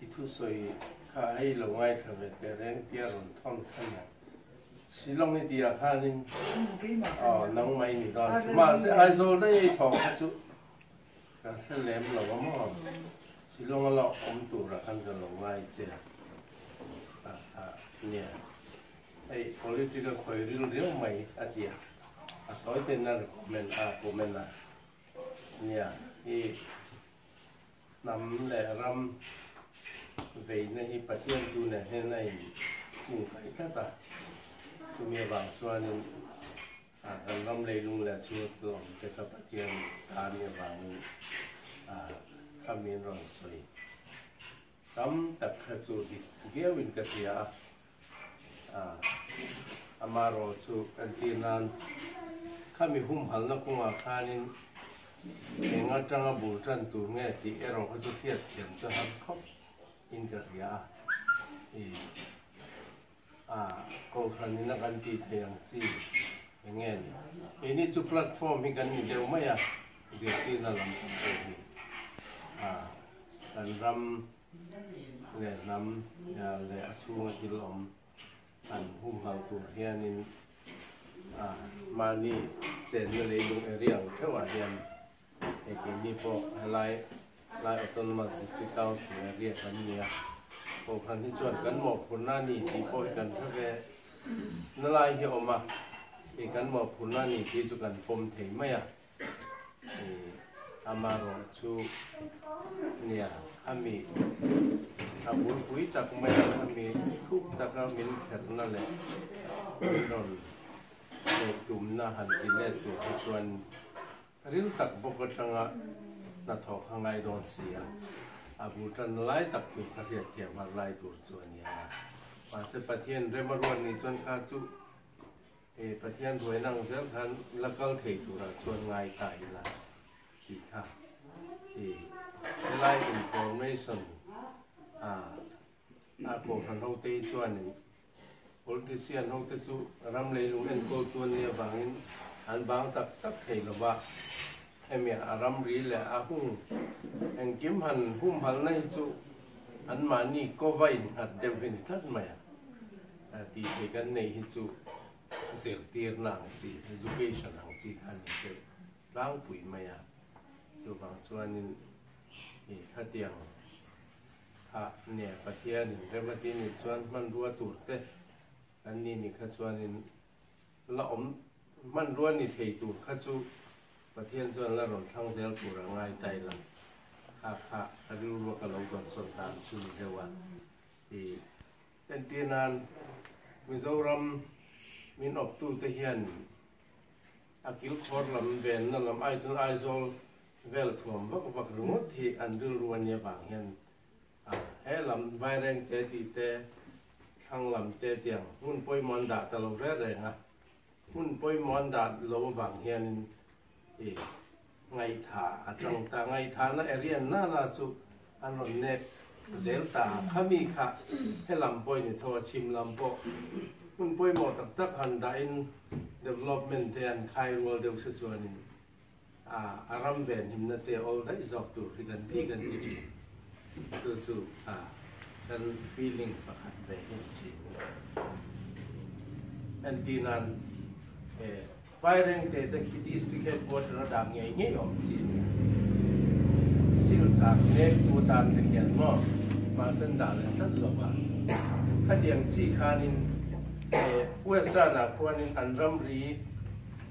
i thusawi kha hei lo ngaithla ve teh reng tia rawn thawn kha nia. Shillong i tih ah khanin aw nangmah i ni dawn chu. Mahse Aizawl daih i thawh kha chu Ka hre lem lo a maw? Shillong a la awm turah khan ka lo ngai che a a nia. Hei politic a khawi ril riau mai a ti a, a tawi ten a recommend a comment a nia. I hnam leh ram veina hi Pathian tu nen hian a in kungkaih tlat a, chumi avang chuanin A kan ram leilung leh chhuat awm te kha Pathian ta nih avangin a kha min rawn sawi tam tak kha chu dik viauin ka hria a, amarawh chu entir nan khami humhalna kawngah khanin eng atanga bul tan tur nge tih erawh kha chu hriat thiam chu har khawp in ka hria a, ih a kohhran ina kan tih theih ang chi eng nge ni? Keini chu platform hi kan ni deuh mai a, zirtirna lam pang pawh hi a kan ram leh hnam leh a chhunga thil awm an humhal tur hianin a mahni chenna leilung area ang theuhah hian Hei keini pawh helai lai Autonomous District Council area kan ni a, Kohhran hi chuan kan mawhphurhna a ni tih pawh hi kan hre ve na lai hi a awm a, hei kan mawhphurhna a ni tih chu kan pawm thei mai a, hei amarawh chu nia khami a bulpui tak mai a khami thup taka min kherhna leh min rawn neih tumna han ti let tur hi chuan Ril tak bawk atanga hnathawk a ngai dawn si a, a bul tan lai tak chu ka hriat thiam har lai tur chu a ni a. Mahse Pathian rem a ruat ni chuan kha chu e Pathian ruaina ang zel khan la kal thei turah chuan ngai ta ila tih kha e helai information a a kohhran hote hi chuanin Politician hote chu ram leilung enkawl tu an nih avangin an bang tak tak thei lo va, hemi a ramri leh a hung engkim han humhalna hi chu anmahni kova innghat deuh hi ni tlat mai a, tih theih kan neih hi chu zirtirna ang chi, education ang chi kha a ni deuh tlangpui mai a, chuvang chuanin i khatiang. Kha nia Pathianin rem a ti nih chuan hmanrua tur te kan ni ni kha chuanin la awm hmanrua ni thei tur kha chu Pathian chuan la rawn thlang zel tur a ngai ta ila kha kha ka rilrua ka lo dawnsawn dan chu ni deuh a i entir nan Mizoram min awptu te hian a kilkhawr lam venna lam ai chuan Aizawl Vel thuam vak vak ringawt hi an rilru a nia vang hian a he lam vaireng te tih te thlang lam te tiang hmun pawimawh an dah ta lo reng reng a, hmun pawimawh an dah lo avang hianin i ngaihthah a tang ta, ngaihthahna area nana chu an rawn nek zel ta a, khami kha he lam pawh i ni tho a, chhim lam pawh hmun pawimawh tak tak han dahin development te an khai rual deuh se chuanin a ram ven himna te awl daih zawk tur hi kan ti kan ti thin. Chu chu a kan feeling pakhat ve hi ni thin. Entir nan Vairengte te khi district headquarter a dah ngei ngei awm chi a nia. Silchar nek tu tan te khian maw mahse an dah leh tlat lo va. Khatiang chi khanin Western ah khuanin an ramri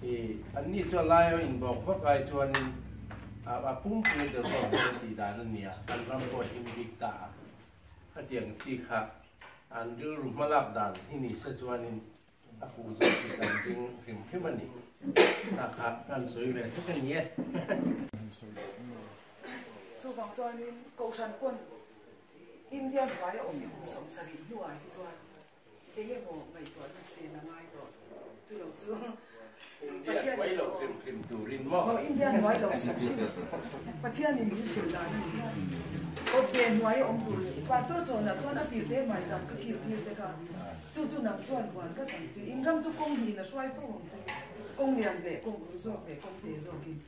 I an ni chuan laia inbawk vak ai chuanin a pumpui a develop dawn tih dan a nia, kan ram pawh a him bik ta a, khatiang chi kha an rilru hmalak dan hi ni se chuanin a fuh zawk hi kan ring hrim hrim a ni. Kha kha kan sawi ve hlek a ni e. Chuvang chuanin Kohhran pawn India hnuaia awm kum 70 hnuah hi chuan Eng emaw ngaihtuahna sen a ngai tawh chu lo chu India hnuai lo hrim hrim turin maw? Aw India hnuai lo hrim hrim Pathianin min hrilh dan a ni. Awpte hnuai a awm tur Pastor Chawna chuan a tir te mai zam ka kil tir che kha chu chu nang chuan huan ka tam che in ram chu kawng hnihin a hruai fo ang che kawng lian leh kawng ur zawk leh kawng te zawkin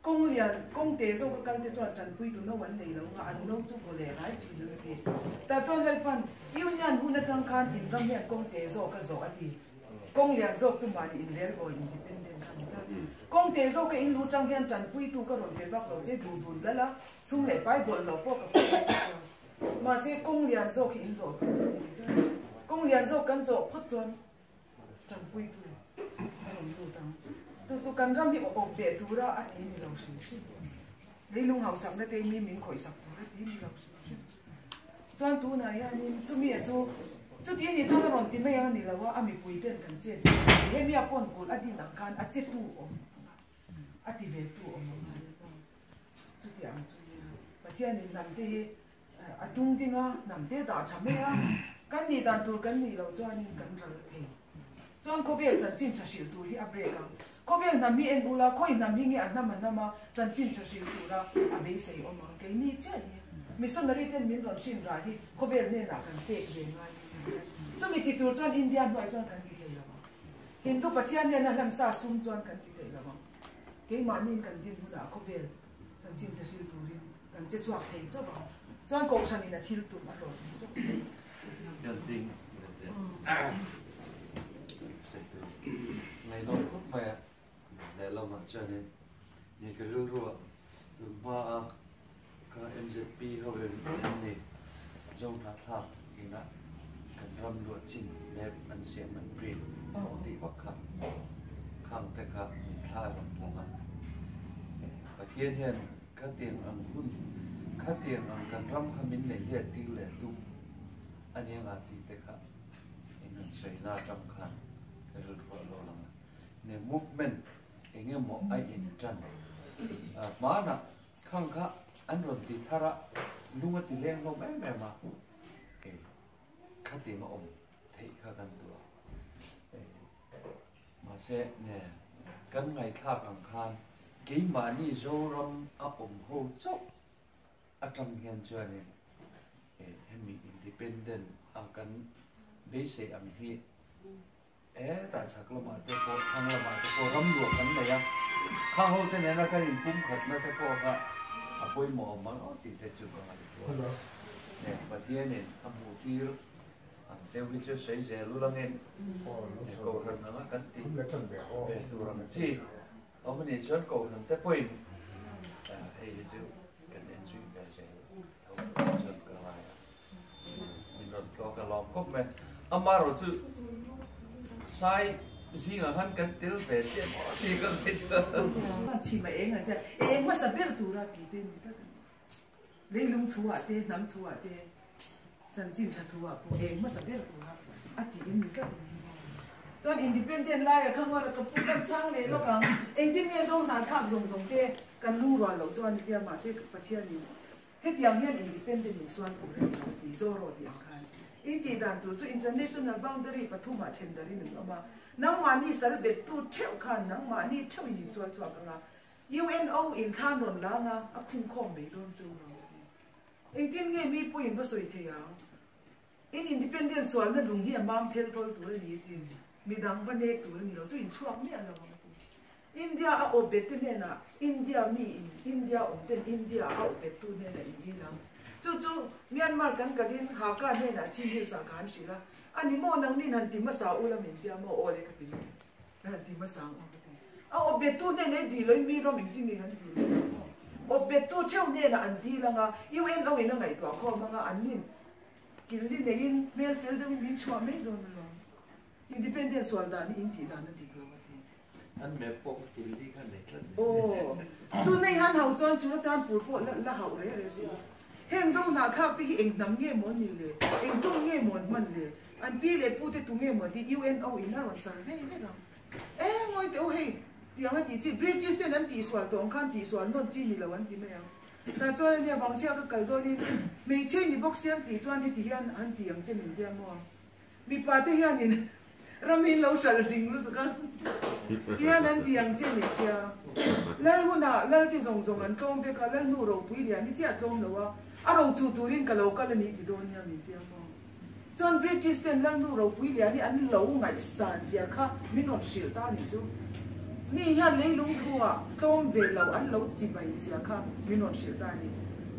Kawng lian, kawng te zawk a kal te chuan tanpui tu no an nei lo nga, an no chu vaw leh rai thin an ti. Tah chuan Lalpan, Union hun atang khan in ram hian kawng te zawk a zawh a ti. Kawng lian zawk chu mahni in rel bawi independent kha ni ta. Kawng te zawk a in lu tang hian tanpui tu ka rawn ve vak lo che duh dun lal a, sum leh pai bawlh lo pawh ka pawh thei vak lo. Mahse kawng lian zawk hi in zawh tur a ni ti ta. Kawng lian zawk kan zawh phawt chuan Tanpuitu a rawn lut ang. Chu chu kan ram hi awp beh tura a ti ni lo hrim hrim. Leilung hausakna te mi min khawihsak tur a ti ni lo hrim hrim. Chuan tunah hianin chumi a chu chuti a nih chuan a rawn ti mai ang a ni lo a, a mipui ten kan chet ve ang. Hemi a pawn kulh a din ang khan a che tu awm ang a, a ti ve tu awm ang a. Chuti ang chu nia. Pathianin hnamte hi a tung ding a, hnamte dah tha mai a, kan nih dan tur kan nih loh chuanin kan ral thei. Chuan khawvel chanchin tha hrilh tur hi a break ang. Khawvel hnam hi en ula, khawi hnam hi nge a hnam a hnam a chanchin tha hrilh tura a beisei awm ang. Keini chiah hi missionary ten min rawn hrin rah hi khawvel hnenah kan pek ve ngai ni. Chumi ti tur chuan India hnuai chuan kan ti thei lo ang. Hindu Pathian hnena hlansa sum chuan kan ti thei lo ang. Keimahniin kan din hunah khawvel chanchin tha hrilh turin kan che chhuak thei chauh ang. Chuan kohhranin a thil tum a hlawh thei chauh thei. Building Ngaihnawm khawp mai a, lehlamah chuanin ni ka rilruah tun hmaa ka MZP ho em em ni Zohnahthlak ina kan ram luah chin map an siam an print tih vak kha khang te kha min thla rawn lang a. Pathian hian khatiang ang hun khatiang ang kan ram kha min neih let tir leh tum a nia nga tih te kha in han sawi na atang khan ka rilruah lo lang a. Ne movement eng emaw a in tan hmanah Khang kha an rawn ti thar a, lung a ti leng hlawm em em a, e khatiang a awm theih kha kan duh a, e mahse ne kan ngaihthlak ang khan keimahni Zoram a awm ho chauh atang hian chuanin e hemi independent a kan beisei ang hi Hetah chhak lamah te pawh thlang lamah te pawh ram luah kan nei a, kha ho te nena kan inpumkhatna te pawh kha a pawimawh awm ang aw tih te chu ka ngaihtuah a. He Pathianin a hmuh tir ang cheu hi chu sawi zel u langin he Kohhran anga kan tih ve tur ang chi awm a nih chuan Kohhran te pawhin hei hi chu kan enzui ve zel tho chuan ka ngai a. Min rawn tlawk a lawm khawp mai. Amaherawh chu sai zingah khan kan tel ve chiah maw tih ka ngaihtuah. Chhim a eng ang te, eng hmasa ber tura tih te ni tlat a ni. Leilung thu ah te, hnam thu ah te, chanchin tha thu ah pawh eng hmasa ber tura a tih in ni tlat a ni. Chuan independent laia kha ngawn a ka pu kan chhang leh lawk ang. Engtin nge zo hna thlak zawng zawng te kan lungrual loh chuan tia mahse Pathianin Hetiang hian independent in sual tur a ni lo ti zawh rawh tih ang khan in tih dan tur chu international boundary pathumah then darin an awm a, nangmahni sal bettu theuh khan nangmahni theuh in insual chhuak ang a, UNO in thlan rawn lang a, a khungkhawm mai dawn chu lo ti. Engtin nge mi pawhin va sawi thei ang? In independent sualna lung hi a mam phel thawl tur a ni ti midang va nek tur a ni lo chu inchhuak miah lo ang a ti. India a awp bet te hnenah India mi in India awm ten India a awp bet tu hnenah in dil ang. Chu chu Myanmar kan kalin Haka hnenah Chin Hills ah ka han hrilh a, a ni maw nangnin han ti hmasa ula min tia maw aw le ka ti mai ka han ti hmasa ang aw ka ti. A awp bet tu hnenah i dil lo in mi ram engtin nge han dil lo ang aw. Awp bet tu theuh hnenah an dil ang a, UNO in a ngaihtuah khawm ang a, an nin Killi neiin hmel fel deuhin min chhuah mai dawn alawm. Independent sual dan hi in tih dan a dik lo a ti. An map pawh kha killi khan nei tlat ni. Aw. Chu nei han hauh chuan chu chan pur pawh la hauh reh reh suh. Heng zo hnahkhak te hi eng hnam nge maw ni le? Eng tawng nge maw an hman le? An pi leh pu te tu nge maw tih UNO in a rawn sar vei vek ang. E ngawi teh u hei tiang a tih chi British ten an tihsual tawh ang khan tihsual nawn chi ni lo an ti mai ang. Tah chuan ania vangchhia ka kal dawnin hmeichhe ni bawk siam tih chuan heti hian han ti ang che min tia maw? Mipa te hianin ram in lo hralh zing lutuk a tihian an ti ang che min tia. Lal hunah lal te zawng zawng an tlawm vek a, lal nu ropui lian hi chiah tlawm lo a, a ro chu turin ka lo kal a ni ti dawn nia min tia maw? Chuan British ten lal nu ropui lian hi an lo ngaihsan zia kha min rawn hrilh ta nih chu. Mi hian leilung thu-ah tlawm ve lo an lo chi mai zia kha min rawn hrilh ta a ni.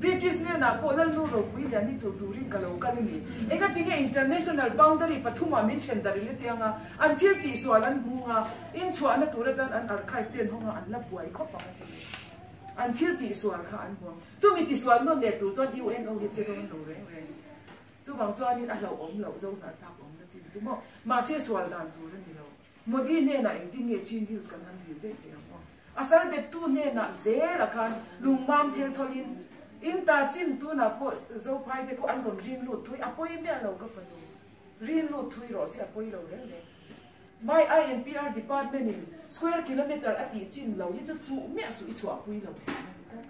British hnenah pawh lal nu ropui lian hi chu turin ka lo kal a ni. Engatinge international boundary pathumah min then darh in atiang a, an thil tihsual an hmung a, inchhuahna tur atan an archive ten hawnga an la buai khawp ang a ti. An thil tihsual kha an hmu ang. Chumi tisual nawn leh tur chuan UNO hi che dawn lo reng reng. Chuvang chuanin a hlauhawm loh zo hnahthlak awmna chin chu maw? Mahse sual dan tur a ni lo. Modi hnenah engtin nge Chin Hills kan han dil daih thei ang aw? A sal bettu hnenah zela khan lungmam thel thawlin in ta chin tunah pawh Zophai te khaw an rawn rin lut thui a pawi miah lo ka fanu. Rin lut thui rawh se a pawi lo reng reng. My INPR department in square kilometer a tih chin lo hi chu chuh miah suh i chhuahpui lo thei ang a ti tlat.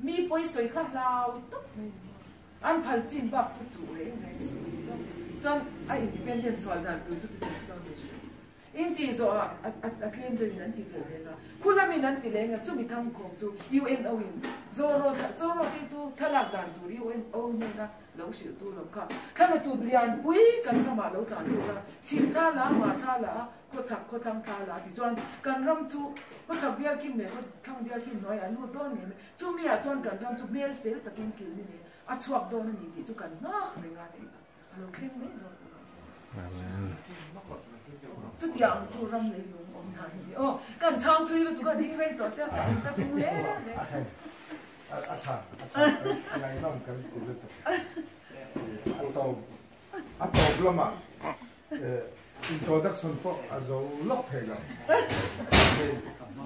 Mi pawi sawi kha hlau tak mai ni. An phal chin bak chu chuh reng reng suh ni tawp. Chuan a independent sual dan tur chu chutiang chuan ni hrim. In tih zawh ah a tlem deuh in an ti ve leng a. Khu lam in an ti leng a, chumi thangkhawm chu UNO in Zoro Zoro te chu thlalak dan tur UNO hnena lo hrilh tu lo kha. Thla tu lianpui kan ramah lo tlan lut a, chhim thla la, hmar thla la a, Khawchhak khawthlang thla la tichuan kan ram chu khawchhak bialkhim leh khawthlang bialkhim hnuaiah an lut dawn ngei mai. Chumi ah chuan kan ram chu hmel fel takin kil ni nei a chhuak dawn a ni tih chu kan nghak reng a tih a lo thleng mai dawn a ni. Chutiang chu ram lei lung awm dan a ni. Aw kan chhang chui lutuk a ding rei tawh sia ka en ta hring hle hle. A tha a tha ngaihnawm kan ti lutuk. A tawp a tawp lamah Introduction pawh a zo lawk thei lo. Hei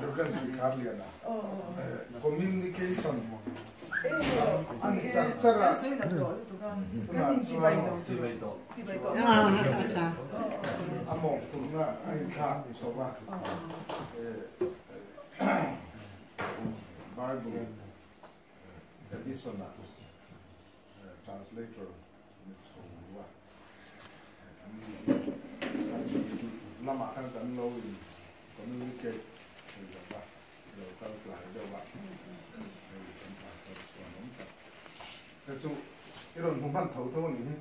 Reverend Suikarliana communication a ni char char a. Tunah chuan a mawhphurhna a inthlak chho a. Bible edition-ah Translator ni chho a, lamah khan kan lo in communicate thei lo va, lo kal tlai deuh a, hei kan pastor chuan awm tak te chu i rawn hmu hman tho tho a nih hi.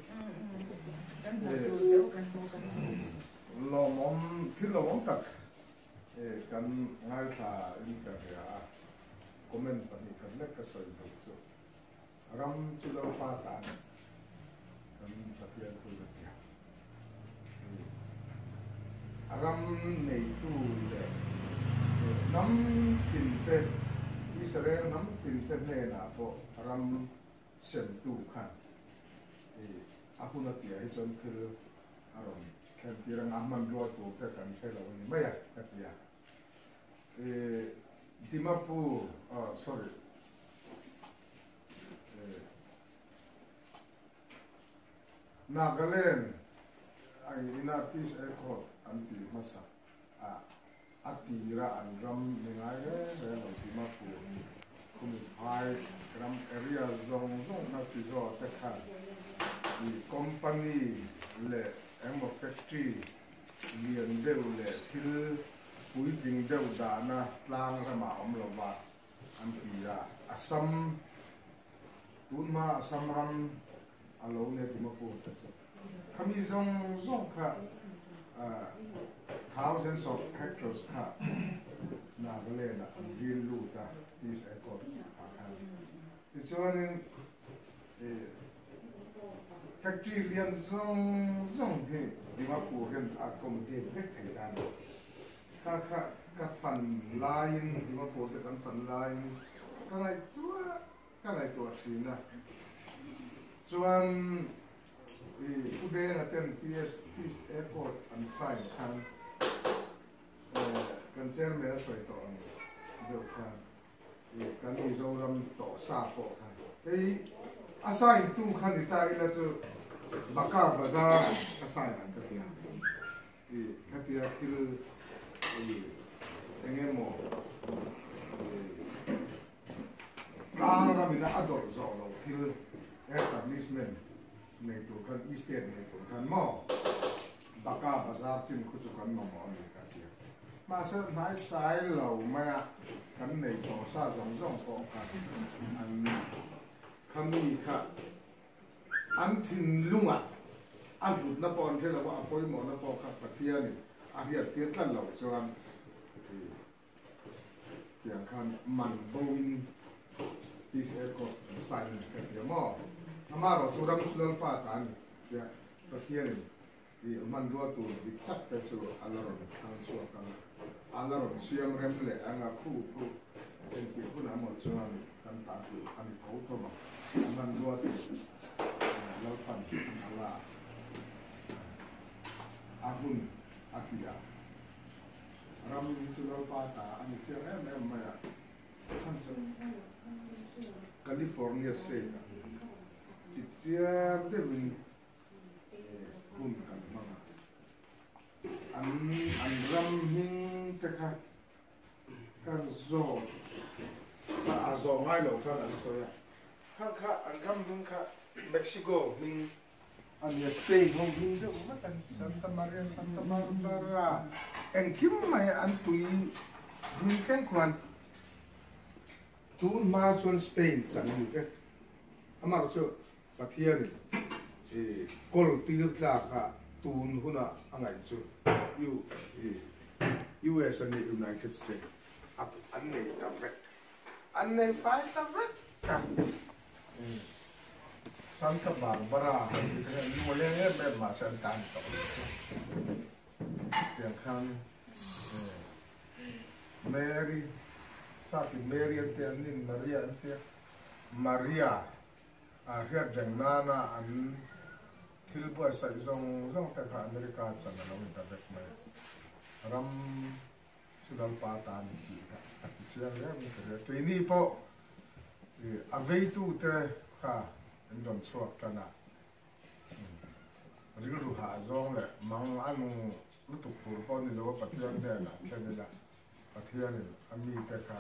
Lawmawm thil lawmawm tak kan ngaithla in ka hria a, comment 2 khat lek ka sawi duh chu. Ram chu Lalpa tan kan Pathian thu ka tia. A ram neitu leh hnam tinte, Israel hnam tinte hnenah pawh ram semtu khan a hun a tia hi chuan thil a rawn thlen tir anga hmanrua tur te kan hre lo a ni mai a ka tia. Dimapur, sorry, Nagaland ina Peace Accord an tih hmasa ah a tira an ram ni ngai reng reng lo Dimapur Khumphai ram area zawng zawng kha Fizo te khan company leh engmaw factory lian deuh leh thil puitling deuh dahna tlang ramah awm lova an ti a, Assam tun hma Assam ram a lo nia Dimapur te chu khami zawng zawng kha thousands of hectares kha Nagaland ah an ril lut a Peace Accords ah khan tichuanin factory lian zawng zawng hi Dimapur hian a accommodate vek thei ta a ni. Kha kha ka fan laiin Dimapur te kan fan laiin ka ngaihtuah ka ngaihtuah thin a. Chuan i Pu Denga ten PS Peace Accord an sign khan kan chairman a sawi tawh ang deuh khan i kan Mizoram tawh sa pawh khan hei a sign tu khan ni ta ila chu Baka Bazar ka sign ang ka ti a. I khatia thil i eng emaw i tlang ramina a dawrh zawh loh thil establishment nei tur khan i state nei tur khan maw Baka bazar chin khu chu kan mamawh a ni ka tia. Mahse hnaisai lo maia kan nei tawh sa zawng zawng pawh kha an khami kha An thinlungah a hlutna pawh an hre lo a, a pawimawhna pawh kha Pathianin a hriattir tlat loh chuan tiang khan man boin Peace Accord an sign a ni ka ti a maw? Amaherawh chu ram chu Lalpa ta a ni tia Pathianin hmanrua tur dik tak te chu a la rawn thlang chhuak ang a, a la rawn siam rem leh ang a, khu khu engtik hunah emaw chuan kan ta tur a ni tho tho ang. Hmanrua tur Lalpan a la a hun a ti a, ram chu Lalpa ta a ni chiang em em mai a, chhan chu California state-ah chipchiar deuhin hun kan hmang a, an an ram hming te kha ka zawt A zawh ngai lo khan an sawi a, kha kha an ram hming kha Mexico hming a nia, Spain ho hming deuh vat a ni, Santa Maria, Santa Barbara, engkim mai an tui hming thleng khuan tun hma chuan Spain chan a ni vek. Amah chu Pathianin i kawl tir tlak a tun huna a ngaih chu US a ni, United States, an nei ta vek. An nei fai ta vek a. Santa Barbara han tih te hian an mawi em em mahse an tan tawh lo chu. Tiang khan Mary, Sakin Mary an tia, an nin Maria an tia, Maria a hriat reng nana an thil buatsaih zawng zawng te kha America chan a lo ni ta vek mai. Ram chu Lalpa ta ni tih kha a ti chiang hle mai ka hria. Keini pawh a veitute kha an rawn chhuak tan a, rilru hah zawng leh mang a nung lutuk tur pawh ni lo a Pathian hnenah thlen ila Pathianin a mite kha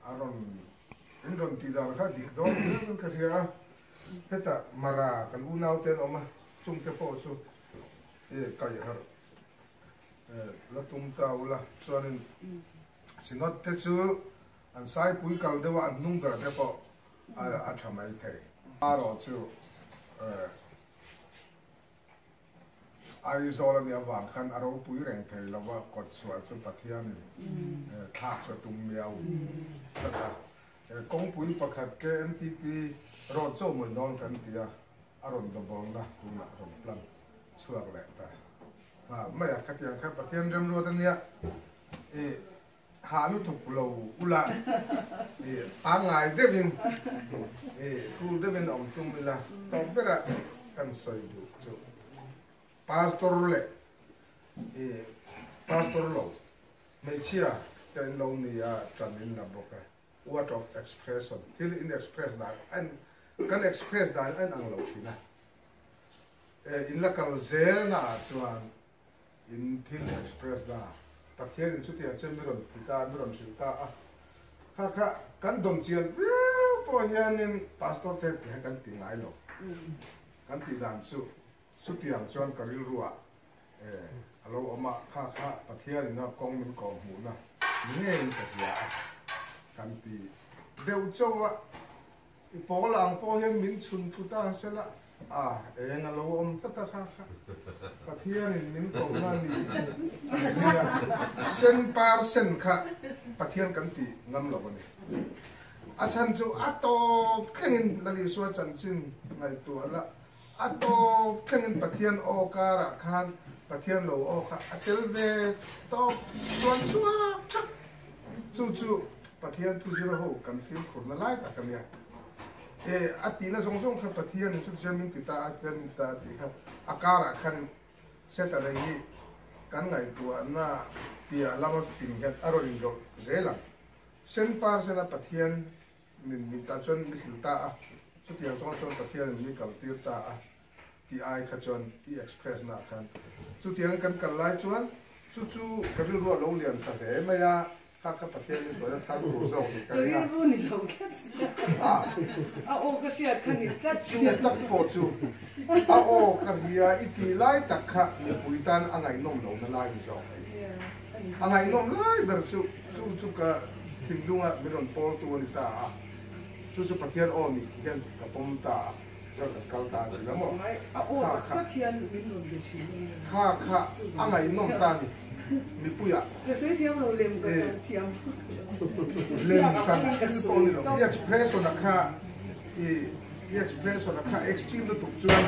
A rawn in rawn tih dan kha dik dawn viau in ka hria a, hetah Mara kan unau te an awm a, chungte pawh chu e kaih harh la tum ta ula, chuanin Synod te chu an saipui kal deuh a, an hnung ber te pawh a tha mai thei. Erawh chu Aizawl a nih avang khan a ropui reng thei lo va, kawt chhuah chu Pathianin thlak chu a tum miau tlat a. Kawngpui pakhat KMTT road chaw mawi dawn kan ti a, a rawn double-na tunah rawn plan chhuak leh ta nghal mai a. Khatiang kha Pathian remruat a nia, i hah lutuk lo ula, i pangngai deuhin, i cool deuhin awm tum ila tawp berah kan sawi duh chu Pastor leh i Pastor lo hmeichhia te an lo ni a tan in la bawk a, word of expression thil in express dan an kan express dan a inang lo thin a, in la kal zel naah chuan In thil express na Pathian in chutiang chuan mi rawn pui ta a, mi rawn hrilh ta a. Kha kha kan dawn chian viau pawh hianin Pastor te ti hian kan ti ngai lo. Kan tih dan chu chutiang chuan ka rilruah a lo awm a, kha kha Pathian in a kawng min kawh hmuhna ni ngeiin ka hria a kan ti deuh chauh a. I pawl ang pawh hian min chhun thut a, sela a eng a lo awm tlat a kha kha Pathianin min kohna a ni nia sen par sen kha Pathian kan ti ngam lo a ni. A chhan chu a tawp thlengin Lal Isua chanchin ngaihtuah la, a tawp thlengin Pathian aw karah khan Pathian lo aw kha a tel ve tawp chuan chhuak thak. Chu chu Pathian thu zir ho kan fimkhurna lai tak a nia. E, a tihna zawng zawng kha Pathianin chu tichuan min ti ta a, tichuan min ti ta a tih kha a karah khan Setana hi kan ngaihtuahna piah lama fing hian a rawn inrawlh zel ang. Sen par sena Pathian min min tah chuan mi hrilh ta a, chutiang zawng chuan Pathianin mi kaltir ta a tih ai kha chuan i express na ah khan chutiang kan kal lai chuan chu chu ka rilru a lo lian tha hle mai a, kha kha Pathian in sual a thar tur zawk ni ka ring a. Ka rilru ni lo tlat sia, a aw ka hriat kha ni tlat sia. Chu tak pawh chu a aw ka hria i tih lai tak kha mipui tan a ngaihnawm lo na lai ni zawk. A ngaihnawm lai ber chu chu chu ka thinlunga min rawn pawl tu a ni ta a, chu chu Pathian aw nih hian ka pawm ta a. Chuan kan kal ta a ti la maw? Kha kha kha kha a ngaihnawm ta a ni mipuiah. Lem chan thil pawh ni lo. I expression a kha i i expression a kha extreme lutuk chuan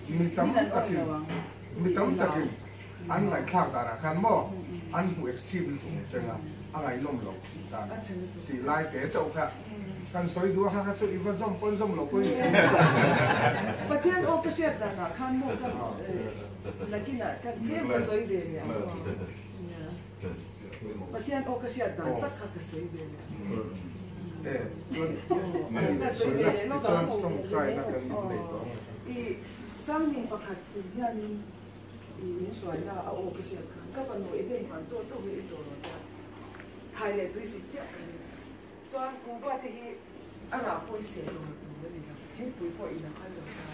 mi tam takin mi tam takin an ngaihthlak danah khan maw an hmu extreme lutuk ang cheng a, a ngaihnawm lo thin ta a ni tih lai te chauh kha. Kan sawi duh a kha kha chu i va zawm pawn zawm lo pawhin i zawm zawm. Pathian aw ka hriat danah khan maw ka nakinah ka tlem ka sawi ve leh ang aw. Pathian aw ka hriat dan tak kha ka sawi ve leh ang. Ka sawi ve leh lawk ang. I Sangni pakhat kum hianin i min hruaina a aw ka hriat khan ka fanu Eden van chaw chaw hi i tawh rawh tia thai leh tui sik chiah ka ring. Chuan kuhva te hi a rah pawh i seh tur tur a ni lo, thingpui pawh in a phal lo ta.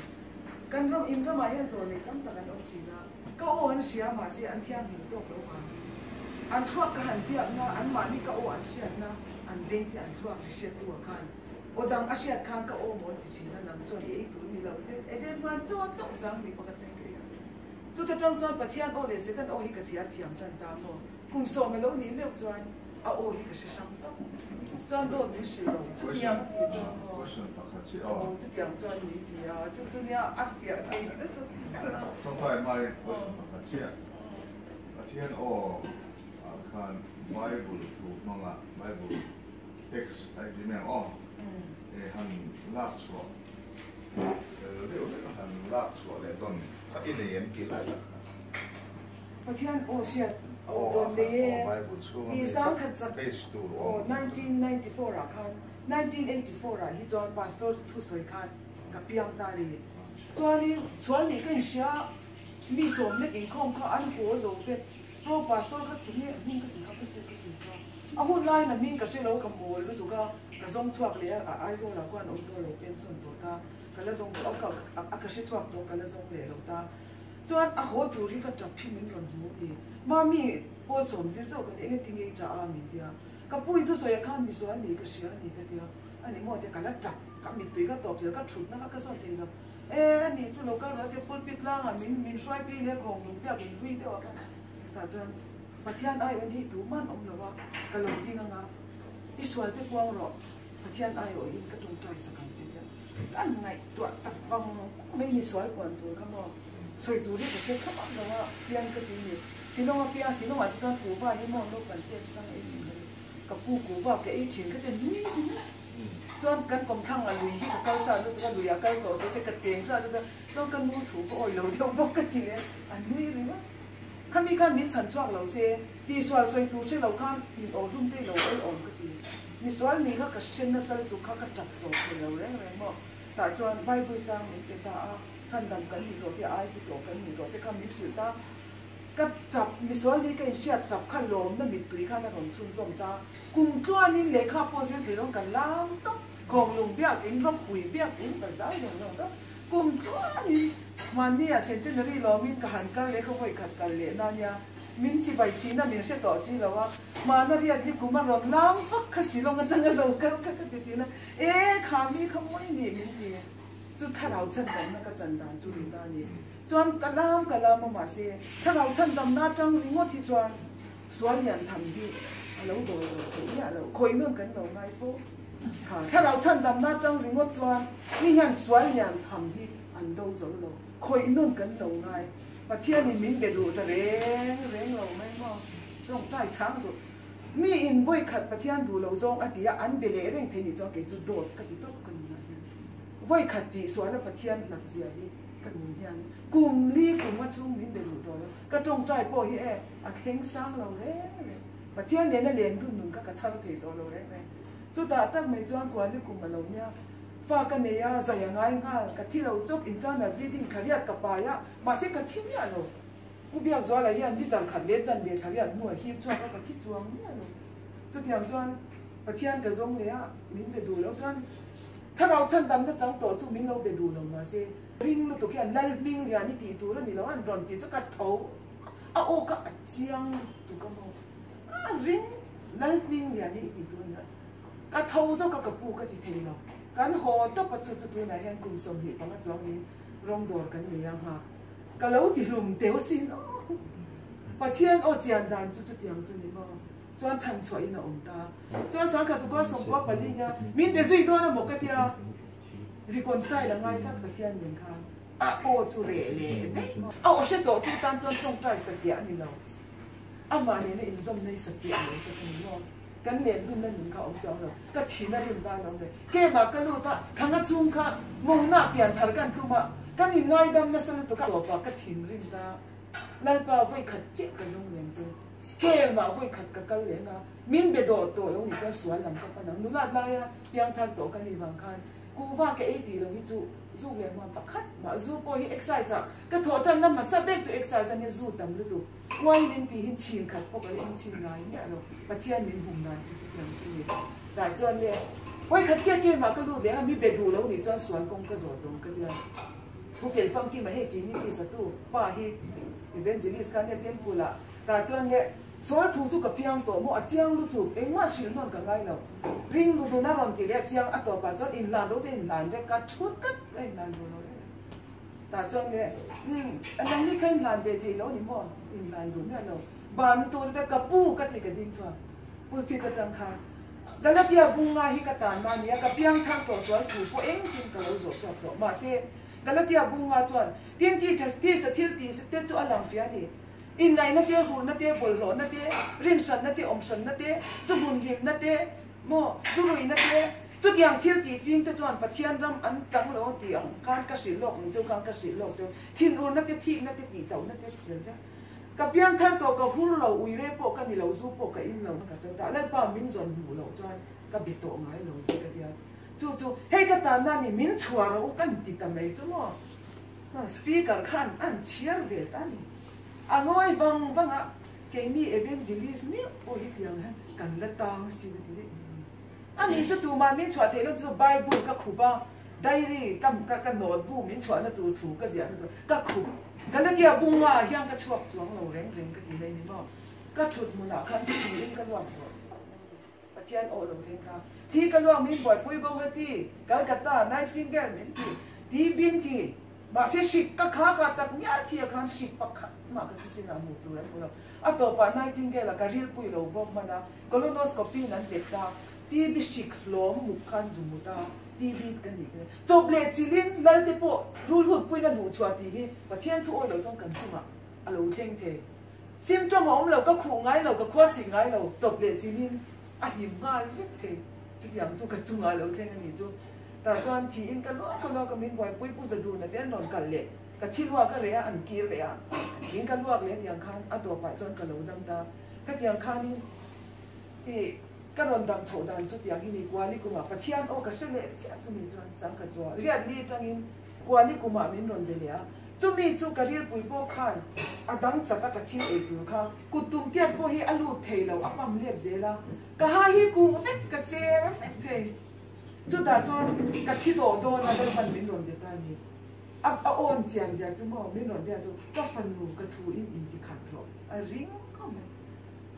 Kan ram in ramah hian zawh leh tam tak an awm thin a, ka aw an hria mahse an thianghlim tawk lo vangin an thluak ka han biakna, anmahni ka aw an hriatna, an veng te an thluak ri hriattu ah khan aw dang a hriat khan ka aw mawn ti thin a, nang chuan i ei tur ni lo te, Eden hman chaw chauh sang ni pakhat chen ka ei a. Chuta tang chuan Pathian aw leh Satan aw hi ka thiar thiam tan ta maw? Kum sawm a lo nih meuh chuan a aw hi ka hre hrang tawp. Chuan dawt min hrilh lo. Chutiang a ti chuan maw? Question pakhat chiah aw. Aw chutiang chuan min ti a, chu chu nia a fiah thei lutuk. Tawngtai mai question pakhat chiah. Pathian aw ah khan Bible thu hmanga Bible text a inti mai ang aw. E han lak chhuah fel deuh deuh han lak chhuah leh dawn kha i nei em tih lai tak kha. Pathian aw hriat aw dawn nei e. I sangkhat zak aw 1994 ah khan 1984 ah hi chuan pastor thusawi khan ka piang ta ni. Chuanin sual nih ka inhria mi sawm lek inkhawm kha an haw zo vek pro pastor kha tunge hming ka ti kha ka sawi ka sawi kha a hun laiin a hming ka hre lo ka mawl lutuk a ka zawng chhuak leh a Aizawl ah khuan awm tawh lo pension tawh ta ka la zawng a ka hre chhuak tawh ka la zawng leh lo ta. Chuan a haw tur hi ka tap hi min rawn hmu ni. Mami, Paul sawm zir zawk a ni, enge tinge i tah a min tia. Ka pu i thusawi ah khan misual ni ka hria a ni ka tia. A ni maw tia ka la tap, ka mittui ka tawp zel, ka thutna kha ka sawn thei lo. E, a ni chu lo kal rawh tia pulpit langah min min hruai phei leh khawng lung piak in hlui deuh a kha. Tah chuan Pathian ai aw ni tuman awm lo a, ka lo ding anga i sual te puang rawh, Pathian ai aw in ka tawngtai sak ang che tia. Kan ngaihtuah tak vang mai ni sual puan tur kha maw sawi tur hi ka hre thlap ang lo a pian ka ti ni Shillong a piang Shillong ah te chuan kuhva hi maw naupang te atang ei thin ka ni ka pu kuhva ka ei thin ka ti nui ti mai chuan kan kawmthlang a lui hi ka kal ta lutuk a lui ah kal tawh zawh te ka cheng ta lutuk a chuan ka nu thu ka awi lo deuh bawk ka ti leh a nui ringawt khami khan min chhan chhuak lo se tihsual sawi tur hre lo khan in aw hlum te i lo awi awm ka ti. Misual ni kha ka hre nasa lutuk kha ka tap tawh thei lo reng reng maw? Tah chuan Bible chang min pe ta a, chhandam kan ni tawh te, ai thi tawh kan ni tawh te kha min hrilh ta. Ka tap, misual ni ka inhriat tap kha lawmna mittui khan a rawn chhunzawm ta. Kum tluanin lehkha pawh zir thei lo kan lam tawp, Khawnglung biakin, Ropui biakin ka zai zawng zawng tawp. Kum tluanin hmanni ah Centenary lawmin ka han kal leh ka vawi khat kal leh na nia. Min chibai thin a, min hre tawh si lo a, hmana riat hi kum a rawn lam vak kha Shillong atanga lo kal kha ka ti thin a, e kha mi kha mawi nih min ti, chu thlarau chhandamna ka chan dan chu ni ta ni. Chuan ka lam ka lam a mahse thlarau chhandamna atang ringawt hi chuan sual lian tham hi a lo dawl zawh theih miah lo, khawi nawn kan lo ngai fo kha thlarau chhandamna atang ringawt chuan mi hian sual lian tham hi an do zo lo, khawi nawn kan lo ngai. Pathianin min be duh ta reng reng lo mai maw? Tawngtai chhang duh. Mi in vawi khat Pathian duh lo zawng a ti a, an be leh reng thei nih chuan kei chu dawt ka ti tawp ka nunah hian. Vawi khat tih suala Pathian hlat zia hi ka nun hian kum li kum a chung min be duh tawh lo. Ka tawngtai pawh hi e a thleng sang lo reng reng. Pathian nena len dun nun kha ka chhar thei tawh lo reng reng. Chutah tak mai chuan kuali kum a lo nia. Fa ka nei a, zai a ngai nghal, ka thi lo chawk, internal bleeding thla riat ka pai a, mahse ka thi miah lo. Pu Biakzuala hian litre khat leh chanve thla riat hnuah hip chhuak a, ka thi chuang miah lo. Chutiang chuan Pathian ka zawng leh a, min be duh lo chuan Thlarau chhandamna chang tawh chu min lo be duh lo mahse ring lutuk hian Lal hming lian i tih tur a ni lo an rawn tih chu ka tho a aw ka a chiang lutuk a maw a ring Lal hming lian hi i tih tur a ni lo. Ka tho zawk a ka pu ka ti thei lo. Kan haw tawp a chu chu tunah hian kum 25 chuang niin rawng dawr kan nei ang ha. Ka lo ti hlum teu sin aw. Pathian aw chian dan chu chutiang chu ni maw. Chuan chhan chhuah in a awm ta. Chuan sangkhat chu kua sawmkua pali nia min pe zui dawn a maw ka tia reconcile a ngai tlat Pathian nen khan a aw chu reh leh daih maw. A aw hre tawh tu tan chuan tawngtai satliah a ni lo. Amah nena inzawm nei satliah lo ka ti ni maw. Kan len dunna nun kha awm chuang lo, ka thin a rim dan awm ve. Kemah ka lut a, thanga chung kha mawngna pian thar kan tum a, kan in ngaidam nasa lutuk a, tawpah ka thin rim ta. Lalpa vawi khat chiah ka zawng leng che, kemah vawi khat ka kal leng a, min be dawh tawh lo nih chuan sual lam ka pan ang. Nulat laia piang thar tawh ka nih vang khan kuhva ka ei tih lo hi chu Zuk leh hmuam pakhat mah zu pawh hi excise ah ka thawh tan na hmasa ber chu excise a nia zu tam lutuk wine in tih hi chhin khat pawh ka la in chhin ngai miah lo Pathian min hum dan chu chutiang chu ni tah chuan le hawi khat chiah kemah ka lut leh a mi be duh lo nih chuan sual kawng ka zawh tawng ka tia thu fel famkim a hei Trinity satu pa hi evangelist kha nia temple ah tah chuan le Sual thu chu ka piang tawh maw? A chiang lutuk, engmah hrilh hnawn ka ngai lo. Ring lu dun a rawn ti leh a chiang, a tawpah chuan inhlan ro te inhlan vek ka thut tlat a inhlan duh lo reng a. Tah chuan nge, umm, nangni kha inhlan ve thei lo ni maw? Inhlan duh miah lo. Ban tur te ka pu ka ti ka ding chuan pulpit atang khan Galatia bunga hi ka tan mah nia, ka piang thar tawh sual thu pawh engtin ka lo zawh chhuak tawh. Mahse, Galatia bunga chuan tin ti tisa thil tih te chu a lang fia a ni. Inlaihna te, hurna te, bawlhhlawhna te, rinhranna te, awmhranna te, zu hmunhlimna te, maw, zu ruihna te, chutiang thil tih ching te chuan Pathian ram an chang lo tih ang khan ka hrilh lawk ni chu khan ka hrilh lawk chu thinurna te, thikna te, tihtohna te hrilh vek. Ka piang thar tawh, ka hur lo, uire pawh ka ni lo, zu pawh ka in lo, ka cho ta, Lalpa min zawn hmuh loh chuan ka be tawh ngai lo che ka tia. Chu chu hei ka tanna ni, min chhuah rawh u kan ti ta mai chu maw. Speaker khan an chhiar ve ta ni. A ngawi vang vang a, keini evangelist miah pawh hi tiang hian kan la tang asin a ti daih mai a ni. Ani chu tumah min chhuah theih lo chu Bible ka khup a, diary ka ka ka notebook min chhuahna tur thu ka ziahna tur ka khup. Galatia bunga hian ka chhuak chuang lo reng reng ka ti mai ni maw. Ka thut hmunah khan thliin ka luak rawh. Pathian aw lo thleng ta. Thi ka luak min buaipui Guwahati, Calcutta, Nightingale min ti, ti bin ti. Mahse hrik ka kha kha tak ngial thi ah khan hrik pakhat mah ka thisen ah hmuh tur an hmu lo. A tawpah Nightingale ah ka rilpui lo bawk hman a, colonoscopy in an pet ta. TB hrik hlawm muk khan zu mut a, TB ka nih ka Chawp leh chilhin Lalte pawh rulhut puiin a luhchhuah tih hi Pathian thu awi lo chuan kan chungah a lo thleng thei. Symptom a awm lo, ka khuh ngai lo, ka khua sik ngai lo, chawp leh chilhin a hlim nghal vek thei. Chutiang chu ka chungah lo thleng a nih chu. Tah chuan thiin ka luak ka luak a, min buaipui Pu Zaduna te an rawn kal leh, ka thi luak a reh a, an kir leh a, ka thiin ka luak leh tiang khan a tawpah chuan ka lo dam ta. Khatiang khanin i ka rawn dam chhoh dan chu tiang hi ni, Kuali kumah Pathian aw ka hre leh chiah chumi chuan chang ka chua riat li atangin Kuali kumah min rawn be leh a, chumi chu ka rilpui pawh khan a dang chat a ka thil ei tur kha kut tum tiat pawh hi a lut thei lo, a pam let zel a, ka ha hi kuh vek ka cher vek thei. Chutah chuan ka thi dawh dawn a Lalpan min rawn be ta a ni. A a awn chian zia chu maw min rawn bia chu ka fanu ka thu in inti khat rawh a ring khawp mai.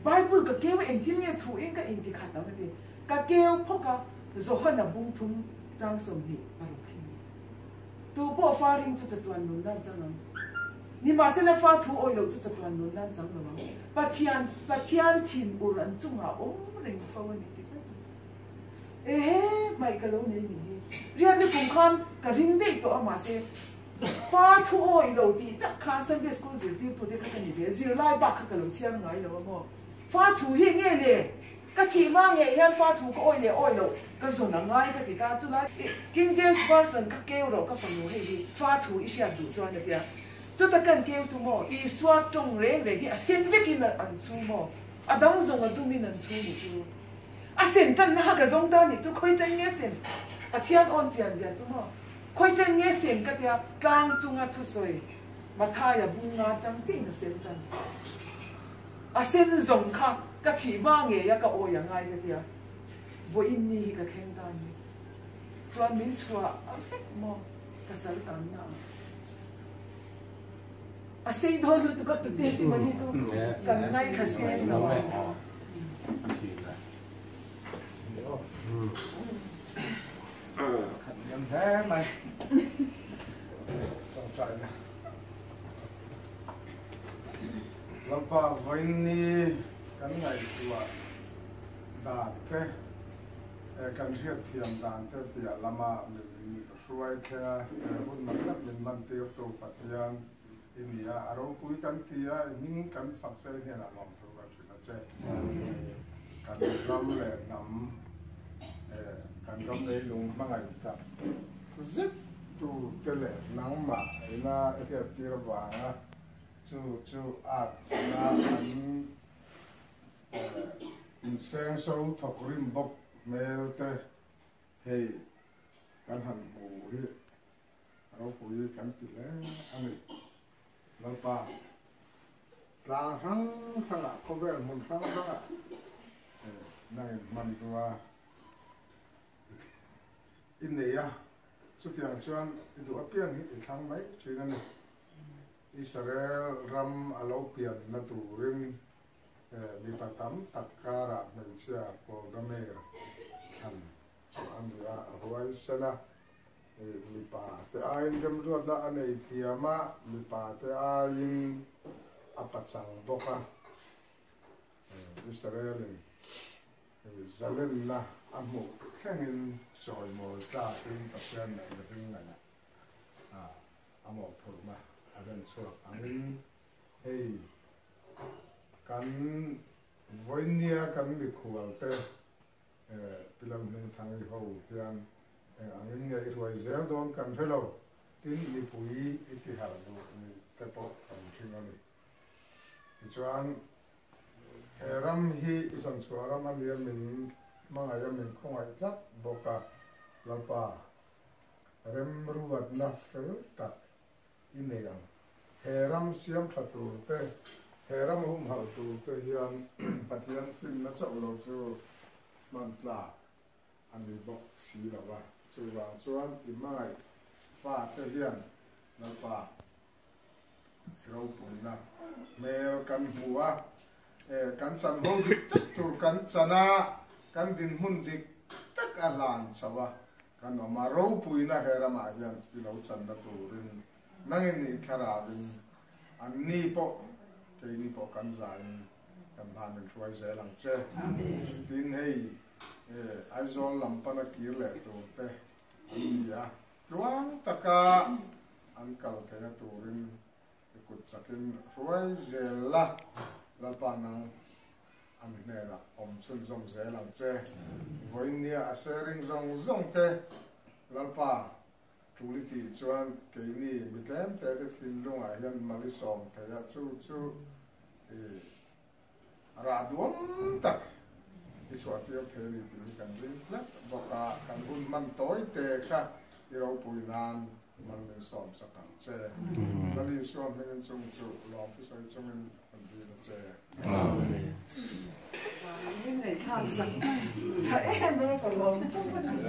Bible ka keu a engtin nge thu in ka inti khat ang a ti. Ka keu phawk a Johana bung thum chang 26 hi. Tu pawh fa ring chu chatuan nun nan chang ang. Nimahsela fa thu awih loh chu chatuan nun nan chang lo ang. Pathian, Pathian thin ur an chungah awm reng fo a ni ti tlat a. Ehe, hmaih ka lo nei nih hi. Riatli kum khan ka ring daih tawh a mahse fa thu awih lo tih tak khan Sunday school zirtirtute kha ka ni ve, zirlai bak kha ka lo chhiar ngai lo a maw. Fa thu hi nge le? Ka thih hma ngei hian fa thu ka awih leh awih loh ka zawn a ngai ka ti ta. Chulai King James Version ka keu rawh ka fanu hei hi fa thu i hriat duh chuan a tia. Chuta kan keu chu maw Isua tawng reng reng hi a sen vekin an chhu maw? A dang zawng a dumin an chhu nih chu. A sen tan na ha ka zawng ta nih chu khawi chen nge sen? Pathian awn chian zia chu maw? Khawi chen nge sen ka tia tlang chunga thusawi Mathaia bunga tang chiin a sen tan. A sen zawng kha ka thih hma ngei a ka awi a ngai ka tia, vawiin ni hi ka thleng ta ni. Chuan min chhuah a vek maw ka sal tan na ah. A sei dawn lutuk a ka testimony chu kan ngaithla seng lo a. Khat liam hle mai. Tawngtaina. Lalpa vawiinni kan ngaihtuah dan te, kan hriatthiam dan te piah lama min hruai thleng a, he hun mak tak min hmantirtu Pathian i ni a, a ropui kan ti a, i hming kan fak che hnenah lawmthu kan hrilh a che. Kan ram leh hnam, kan ram leilung hmangaih tak zet tute leh nangmah ina i hriattir avanga chu chu at china an insengso thawk rim bawk hmel te hei kan han hmu hi. Ropui kan ti hle a ni. Lalpa, tlang hrang hrangah, khawvel hmun hrang hrangah nangin hmanrua i nei a, chutiang chuan i duh apiang hi i thlang mai thin a ni. Israel ram a lo pianna turin mipa tam tak karah hmeichhia Golda Meir thlan chu a ni a, a huaisen a. Mipa te aiin remruatna a nei thiam a, mipa te aiin a pachang bawk a. Israel-in zalenna a hmuh thlengin chawimawi tlakin Pathian leh mihring ngaih a mawhphurhna a rem chhuak angin hei kan vawinia kan mikhualte Pi Lamhmingthangi ho hian eng angin nge i hruai zel dawn kan hre lo, tin mipui i ti harh duh nih te pawh kan hring a ni. Tichuan he ram hi i zawnchhuah ram a nia min hmangaih a min khawngaih tlat bawk a, Lalpa remruatna fel tak i nei ang. He ram siam tha tur te, he ram humhalh tur te hian Pathian finna chauh lo chu hman tlak a ni bawk si lo va. Chuvang chuan i hmangaih fate hian Lalpa i ropuina hmel kan hmu a, kan chanvo dik tak tur kan chan a, kan dinhmun dik tak a hlan chho a. Kan awm a, ropuina he ramah hian i lo channa turin nangin i thlarauin an ni pawh keini pawh kan zain kan hma min hruai zel ang che. Tin hei Aizawl lam pana kir leh tur te an ni a, tluang taka an kal theihna turin i kut chakin hruai zel la, Lalpa nang An hnenah awm chhunzawm zel ang che. Vawiinnia a sharing zawng zawng te Lalpa tul i tih chuan keini mi tlem te te thinlungah hian mal i sawm thei a, chu chu i rah duam tak i chhuah tir thei a ni tih hi kan ring tlat bawk a, kan hun hman tawi te kha i ropui nan mal min sawm sak ang che. Lal Isua hmingin chung chu lawmthusawi chungin kan dil a che. Min ngaihthlak sak tha em em ka lawm tawp a ni.